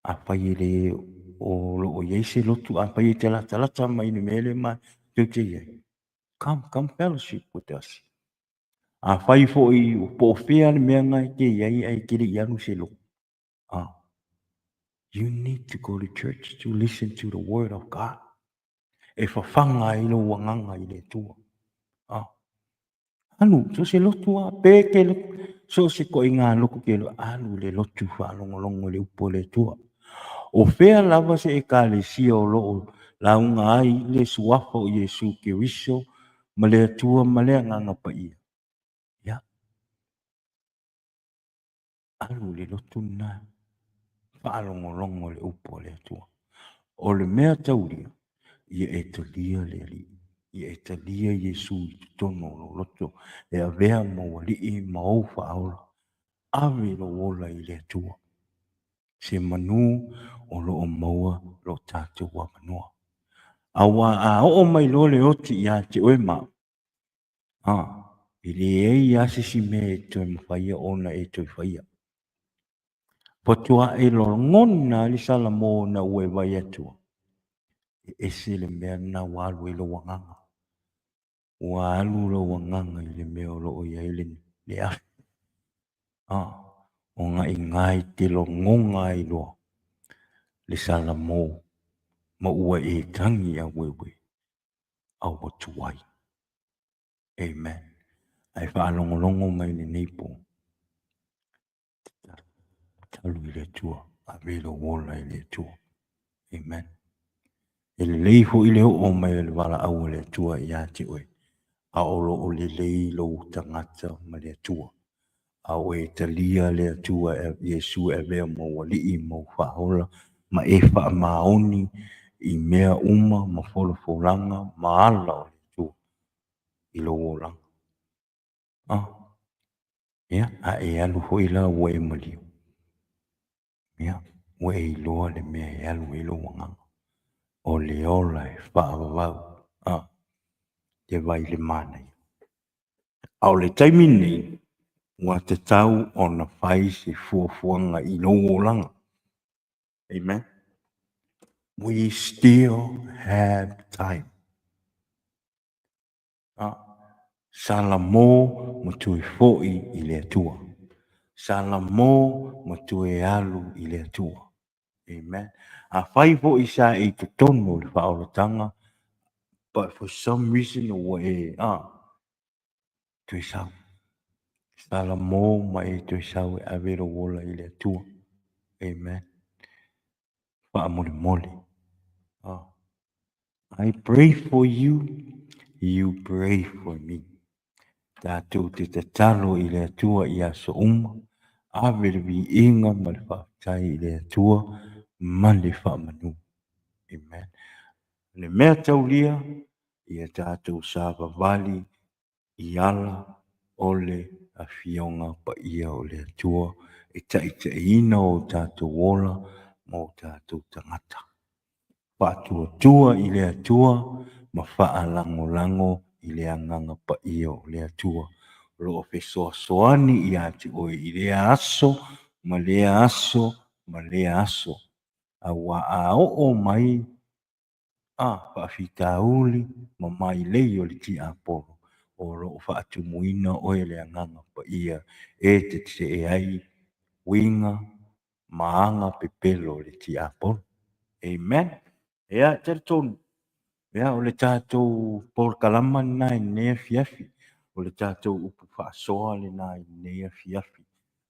Afai e le o lo o i ai se lotu, afai e te latalata mai i le mea lea ma tou te i ai, come, come fellowship with us. Afai foi po o fea le mea na e te i ai ae e te le i alu i se lotu, ah, you need to go to church to listen to the word of God. E fafaga ai lou agaga i le Atua. Ah, alu, so se lotu lava, pe te lotu, so o se ituaiga lotu te alu, alu i le lotu faalogologo i le upu a le Atua. O fea lava se Ekalesia o lo o lauga ai le Suafa o Iesu Keriso ma le Atua ma le Agaga Paia? Ia, alu i le lotu lena, faalogologo i le upu a le Atua. O le mea taulia, ia e talia le Alii, ia e talia Iesu i totonu o lou loto e avea ma ou Alii ma ou Faaola. Ave lou ola i le Atua. Se manu o lo o maua lo tatou avanoa. Aua a oo mai loa le oti ia te oe ma au, a, e leai lava se isi mea e toe mafaia ona e toe faia. Faatoa e lagona ai le salamo ina ua e vaai atu ai, e ese le mea lena ua alu ai lou agaga. Ua alu lou agaga i le mea o lo o i ai le afi. A, ona i ina e te lagona ai loa le salamo ma ua e tagi aueue a ua tuai. Amen. Ae faalogologo mai lenei po, Tatalo i le Atua, ave lou ola i le Atua. Amen. E lelei foi le oo mai o le valaau a le Atua ia te oe, a o lo o lelei lou tagata ma le Atua. A ua e talia le Atua Iesu e avea ma ou Alii ma ou Faaola, ma e faamaoni i mea uma ma folafolaga ma ala o le Atua i lou olaga. Ah, ia, a e alu foi la ua e maliu, ia, ua e iloa le mea e alu ai lou agaga, o le ola e faavavau, ah, te vai i le manaia. A o le taimi lenei, ua tatau ona fai se fuafuaga i lou olaga. Amen. We still have time. A, Salamo ma toe foi i le Atua. Salamo ma toe alu i le Atua. Amen. Afai foi sa e i totonu o le faaolataga, but for some reason ua e, a, toe sau. Salamo ma e toe sau e ave lou ola i le Atua. Amen. Faamolemole. Ah. I pray for you, you pray for me. Tatou te tatalo i le Atua i aso uma, ave le viiga ma le faafetai i le Atua ma le faamanu. Amen. Le mea taulia, ia tatou savavali i ala o le Afioga Paia o le Atua e taitaiina o tatou ola ma o tatou tagata. Faatuatua i le Atua ma faalagolago i le Agaga Paia o le Atua o lo o fesoasoani ia te oe i lea aso ma lea aso ma lea aso, aua a oo mai a faafitauli ma mailei o le tiapolo, o lo o faatumuina oe e le Agaga Paia e tetee ai uiga ma aga pepelo o le tiapolo. Amen. Ia, e talitonu, ia, o le tatou polokalama lena i lenei afiafi, o le tatou upu faasoa lena i lenei afiafi.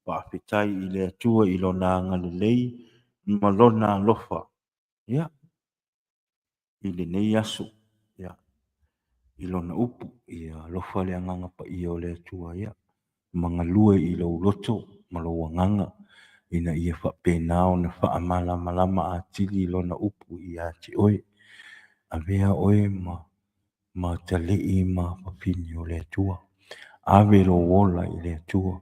Faafetai i le Atua i Lona agalelei ma Lona alofa. Ia, i lenei aso, ia, i Lona upu, ia alofa le Agaga Paia o le Atua, ia, ma galue i lou loto ma lou agaga, ina ia faapena ona faamalamalama atili Lona upu ia te oe. Avea oe ma ma atalii ma fafine o le Atua. Ave lou ola i le Atua,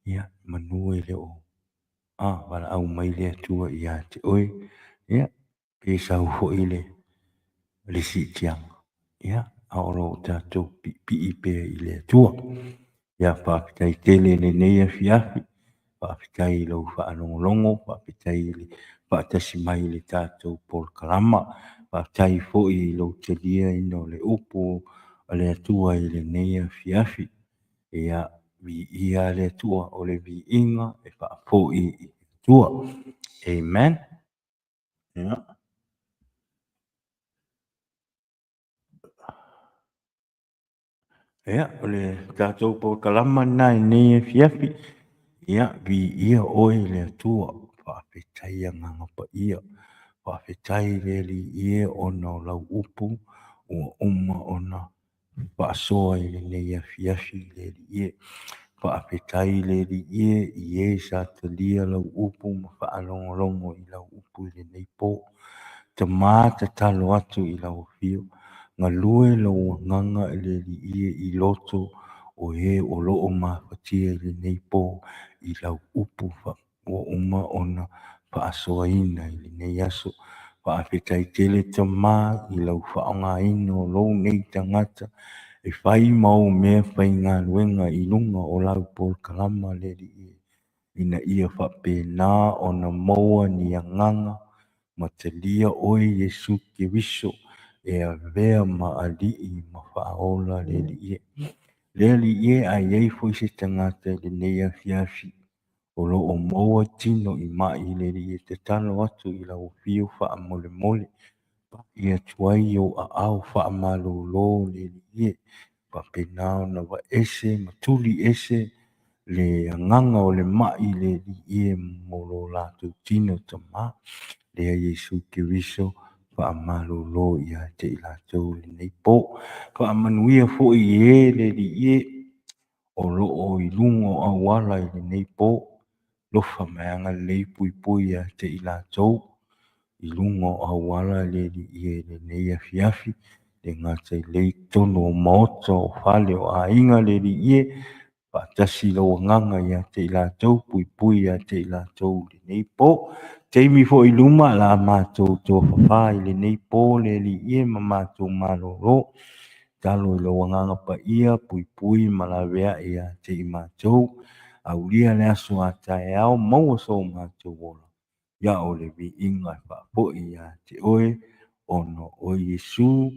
ia, manu e le o a, valaau mai le Atua ia te oe, ia, pe sau foi le, le siitiaga, ia, a o lo o tatou piipii pea i le Atua. Ia, faafetai tele i lenei afiafi, faafetai i lou faalogologo, faafetai i le faatasi mai i le tatou polokalama. Faafetai foi i lou taliaina o le upu a le Atua i lenei afiafi. Ia, viia le Atua, o le viiga e faafoi i le Atua. Amen. Ia. Ia, o le tatou polokalama lena i lenei afiafi. Ia, viia oe le Atua, faafetai Agaga Paia, faafetai le Alii e ona o lau upu ua uma ona faasoa i lenei afiafi le Alii e. Faafetai le Alii e i e sa talia lau upu ma faalogologo i lau upu i lenei po. Tama tatalo atu i lau afio, galue lou agaga i le Alii e i loto o e o lo o mafatia i lenei po i lau upu ua uma ona faasoaina i lenei aso. Faafetai tele Tama i lau faaaogaina o lou nei tagata e fai ma ou meafaigaluega i luga o lau polokalama le Alii e, ina ia faapena ona maua ni agaga ma talia oe Iesu Keriso e avea ma Alii ma Faaola le Alii e. Le Alii e, a i ai foi se tagata i lenei afiafi o lo o maua tino i mai le Alii e, tatalo atu i lau afio faamolemole, pai atu ai ou aao faamalolo le Alii e, faapena ona aveese ma tuli ese le agaga o le mai le Alii e mo lo latou tino Tama. Lea Iesu Keriso faamalolo ia te i latou i lenei po. Faamanuia foi i e le Alii e o lo o i luga o auala i lenei po, alofa ma e agalelei, puipui ia te i latou i luga o auala le Alii e i lenei afiafi, e le gata i lea i totonu o maota, o fale, o aiga le Alii e, faatasi lou agaga ia te i latou, puipui ia te i latou i lenei po. Taimi foi i luma o le a matou tofafa i lenei po le Alii e ma matou malolo. Tatalo i lou Agaga Paia, puipui ma laveai ia te i matou. Aulia le aso a taeao, maua so matou ola, ia o le viiga e faafoi ia te oe, ona o oe Iesu.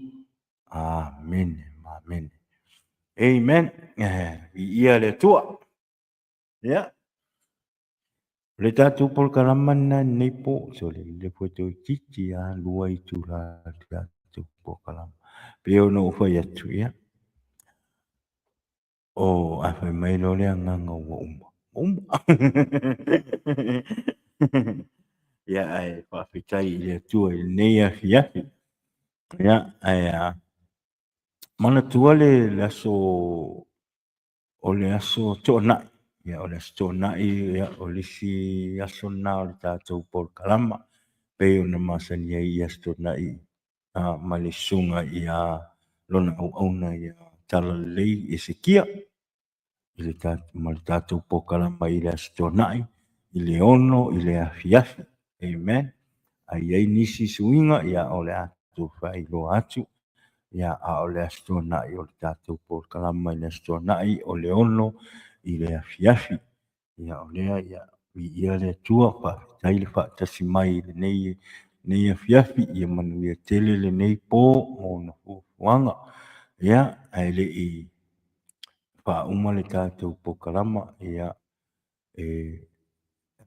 Amene. Amene. Amen. Viia le Atua. Ia. O le tatou polokalama lena i lenei po, sole lelei foi toeitiiti lava 2 itula o le tatou polokalama. Pei ona ou fai atu, ia, o, a fai mai loa le agaga ua uma, ua uma. Ia, ae faafetai i le Atua i lenei afiafi. Ia, ae a, manatua le aso o le aso Toonai. Ia, o le aso Toonai, ia, o le isi aso lena o le tatou polokalama, pei ona masani ai i aso Toonai ma le susuga ia lona auauna ia Talalelei Esekia i le ma le tatou polokalama i le aso Toonai i le 6 i le afiafi. Amen. A i ai nisi suiga, ia o le a tou faailoa atu. Ia, a o le Aso Toonai o le tatou polokalama i le Aso Toonai o le 6 i le afiafi. Ia, o lea, ia, viia le Atua, faafetai le faatasi mai i lenei, lenei afiafi, ia manuia tele lenei po ma ona fuafuaga. Ia, ae le i faauma le tatou polokalama, ia, e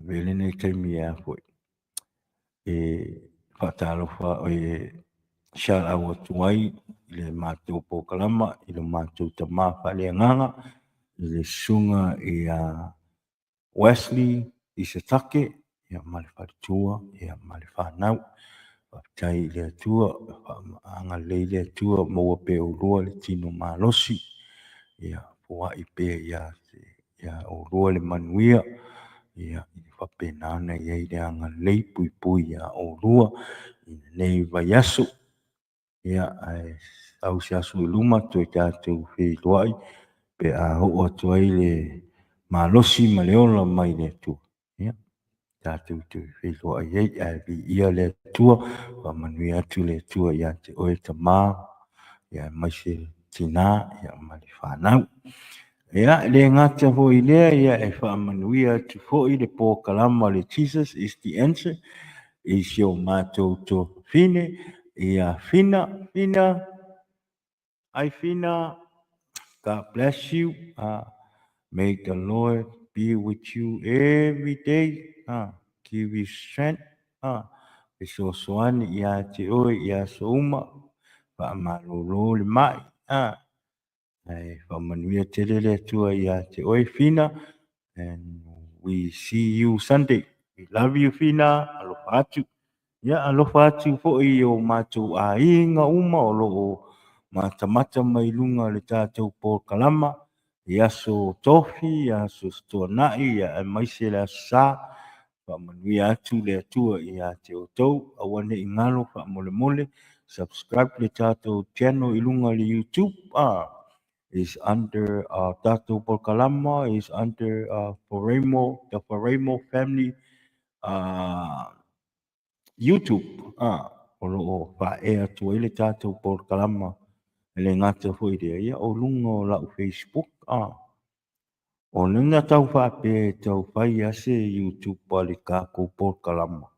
avea lenei taimi e a foi, e faatalofa e shout out atu ai i le matou polokalama i lo matou tama faaleagaga i le susuga ia Wesley Isatake ia ma le faletua ia ma le fanau. Faafetai i le Atua, agalelei le Atua, maua pea e oulua le tino malosi, ia foai pea ia te ia oulua le manuia, ia faapena ona i ai le agalelei puipui ia oulua i lenei vaiaso. Ia, ae sau se aso i luma toe tatou feiloai pe a oo atu ai le malosi ma le ola mai le Atua. Ia, tatou toe feiloai ai, ae viia le Atua, faamanuia atu le Atua ia te oe tama, ia aemaise tina, ia ma le fanau. Ia, e le gata foi i lea, ia e faamanuia atu foi le polokalama o le Jesus is the Answer. I si o matou tuafafine ia Fina. Fina, hi Fina, God bless you. May the Lord be with you every day. Give you strength. Fesoasoani ia te oe i aso uma. Faamalolo le mai. Ae faamanuia tele le Atua ia te oe Fina. And we see you Sunday. We love you Fina. Alofa atu. Ia alofa atu foi i o matou aiga uma o lo o matamata mai luga o le tatou polokalama i aso Tofi, aso Fetuanai, ia aemaise le Aso Sa. Faamanuia atu le Atua ia te outou. Aua ne i galo faamolemole. Subscribe le tatou channel i luga o le YouTube. Is under tatou polokalama is under Faraimo, the Faraimo family YouTube. O lo o faaea atu ai le tatou polokalama. E le gata foi i lea, ia o luga o lau Facebook. O lena tau faapea e tau fai lava se YouTube a le tatou polokalama,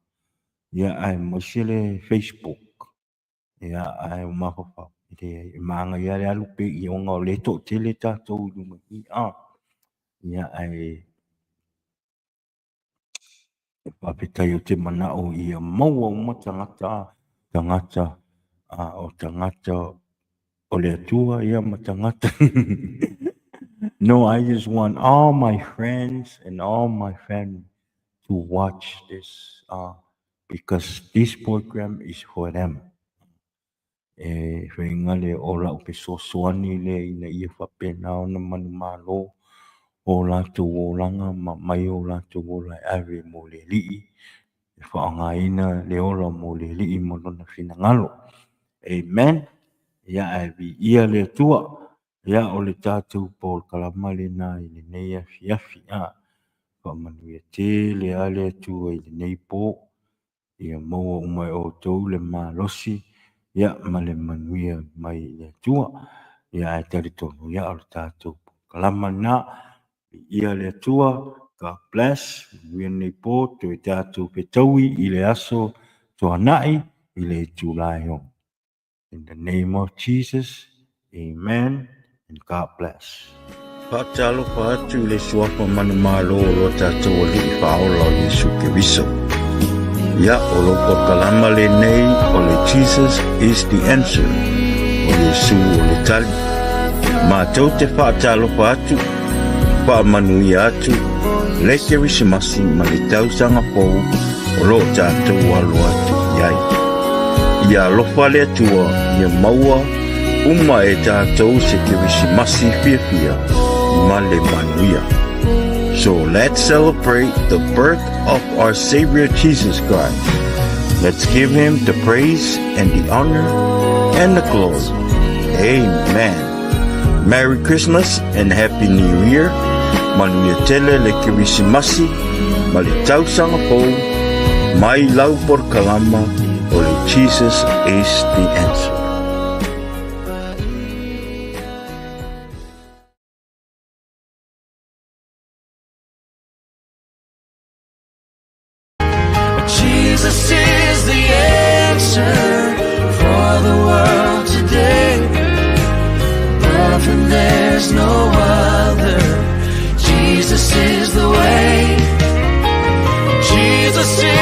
ia aemaise le Facebook. Ia ae o mafaufau, e leai, e manaia lava le alu pea i ona o lea e toatele tatou i luga i i. Ia ae faafetai ou te manao ia maua uma tagata, tagata o tagata o le Atua ia ma tagata. No, I just want all my friends and all my family to watch this because this program is for them. E faiga le o lau fesoasoani lea ina ia faapena ona manumalo o latou olaga ma mai o latou ola e ave mo le Alii, e faaaogaina le ola mo le Alii ma lona finagalo. Amen. Ia ae viia le Atua. Ia o le tatou polokalama lena i lenei afiafi. Faamanuia tele lava le Atua i lenei po. Ia maua uma e outou le malosi ia ma le manuia mai i le Atua. Ia ae talitonu ia o le tatou polokalama lena. Viia le Atua. God bless. Manuia lenei po. Toe tatou fetaui i le aso Tuanai i le itula e 6. In the name of Jesus, amen and God bless. Faatalofa atu i le suafa manumalo o lo tatou Alii Faaola o Iesu Keriso. Ia, o lou polokalama lenei o le Jesus is the Answer, o Iesu o le tali. Matou te faatalofa atu, faamanuia atu le Kerisimasi ma le tausaga fou o lo o tatou alo atu i ai. Ia alofa le Atua ia maua uma e tatou se Kerisimasi fiafia ma le manuia. So let's celebrate the birth of our Savior Jesus Christ. Let's give him the praise and the honor and the glory. Amen. Merry Christmas and Happy New Year. Manuia tele le Kerisimasi ma le tausaga fou mai lau polokalama o le Jesus is the Answer. Jesus is the answer for the world today. Above him there's no other. Jesus is the way. Jesus is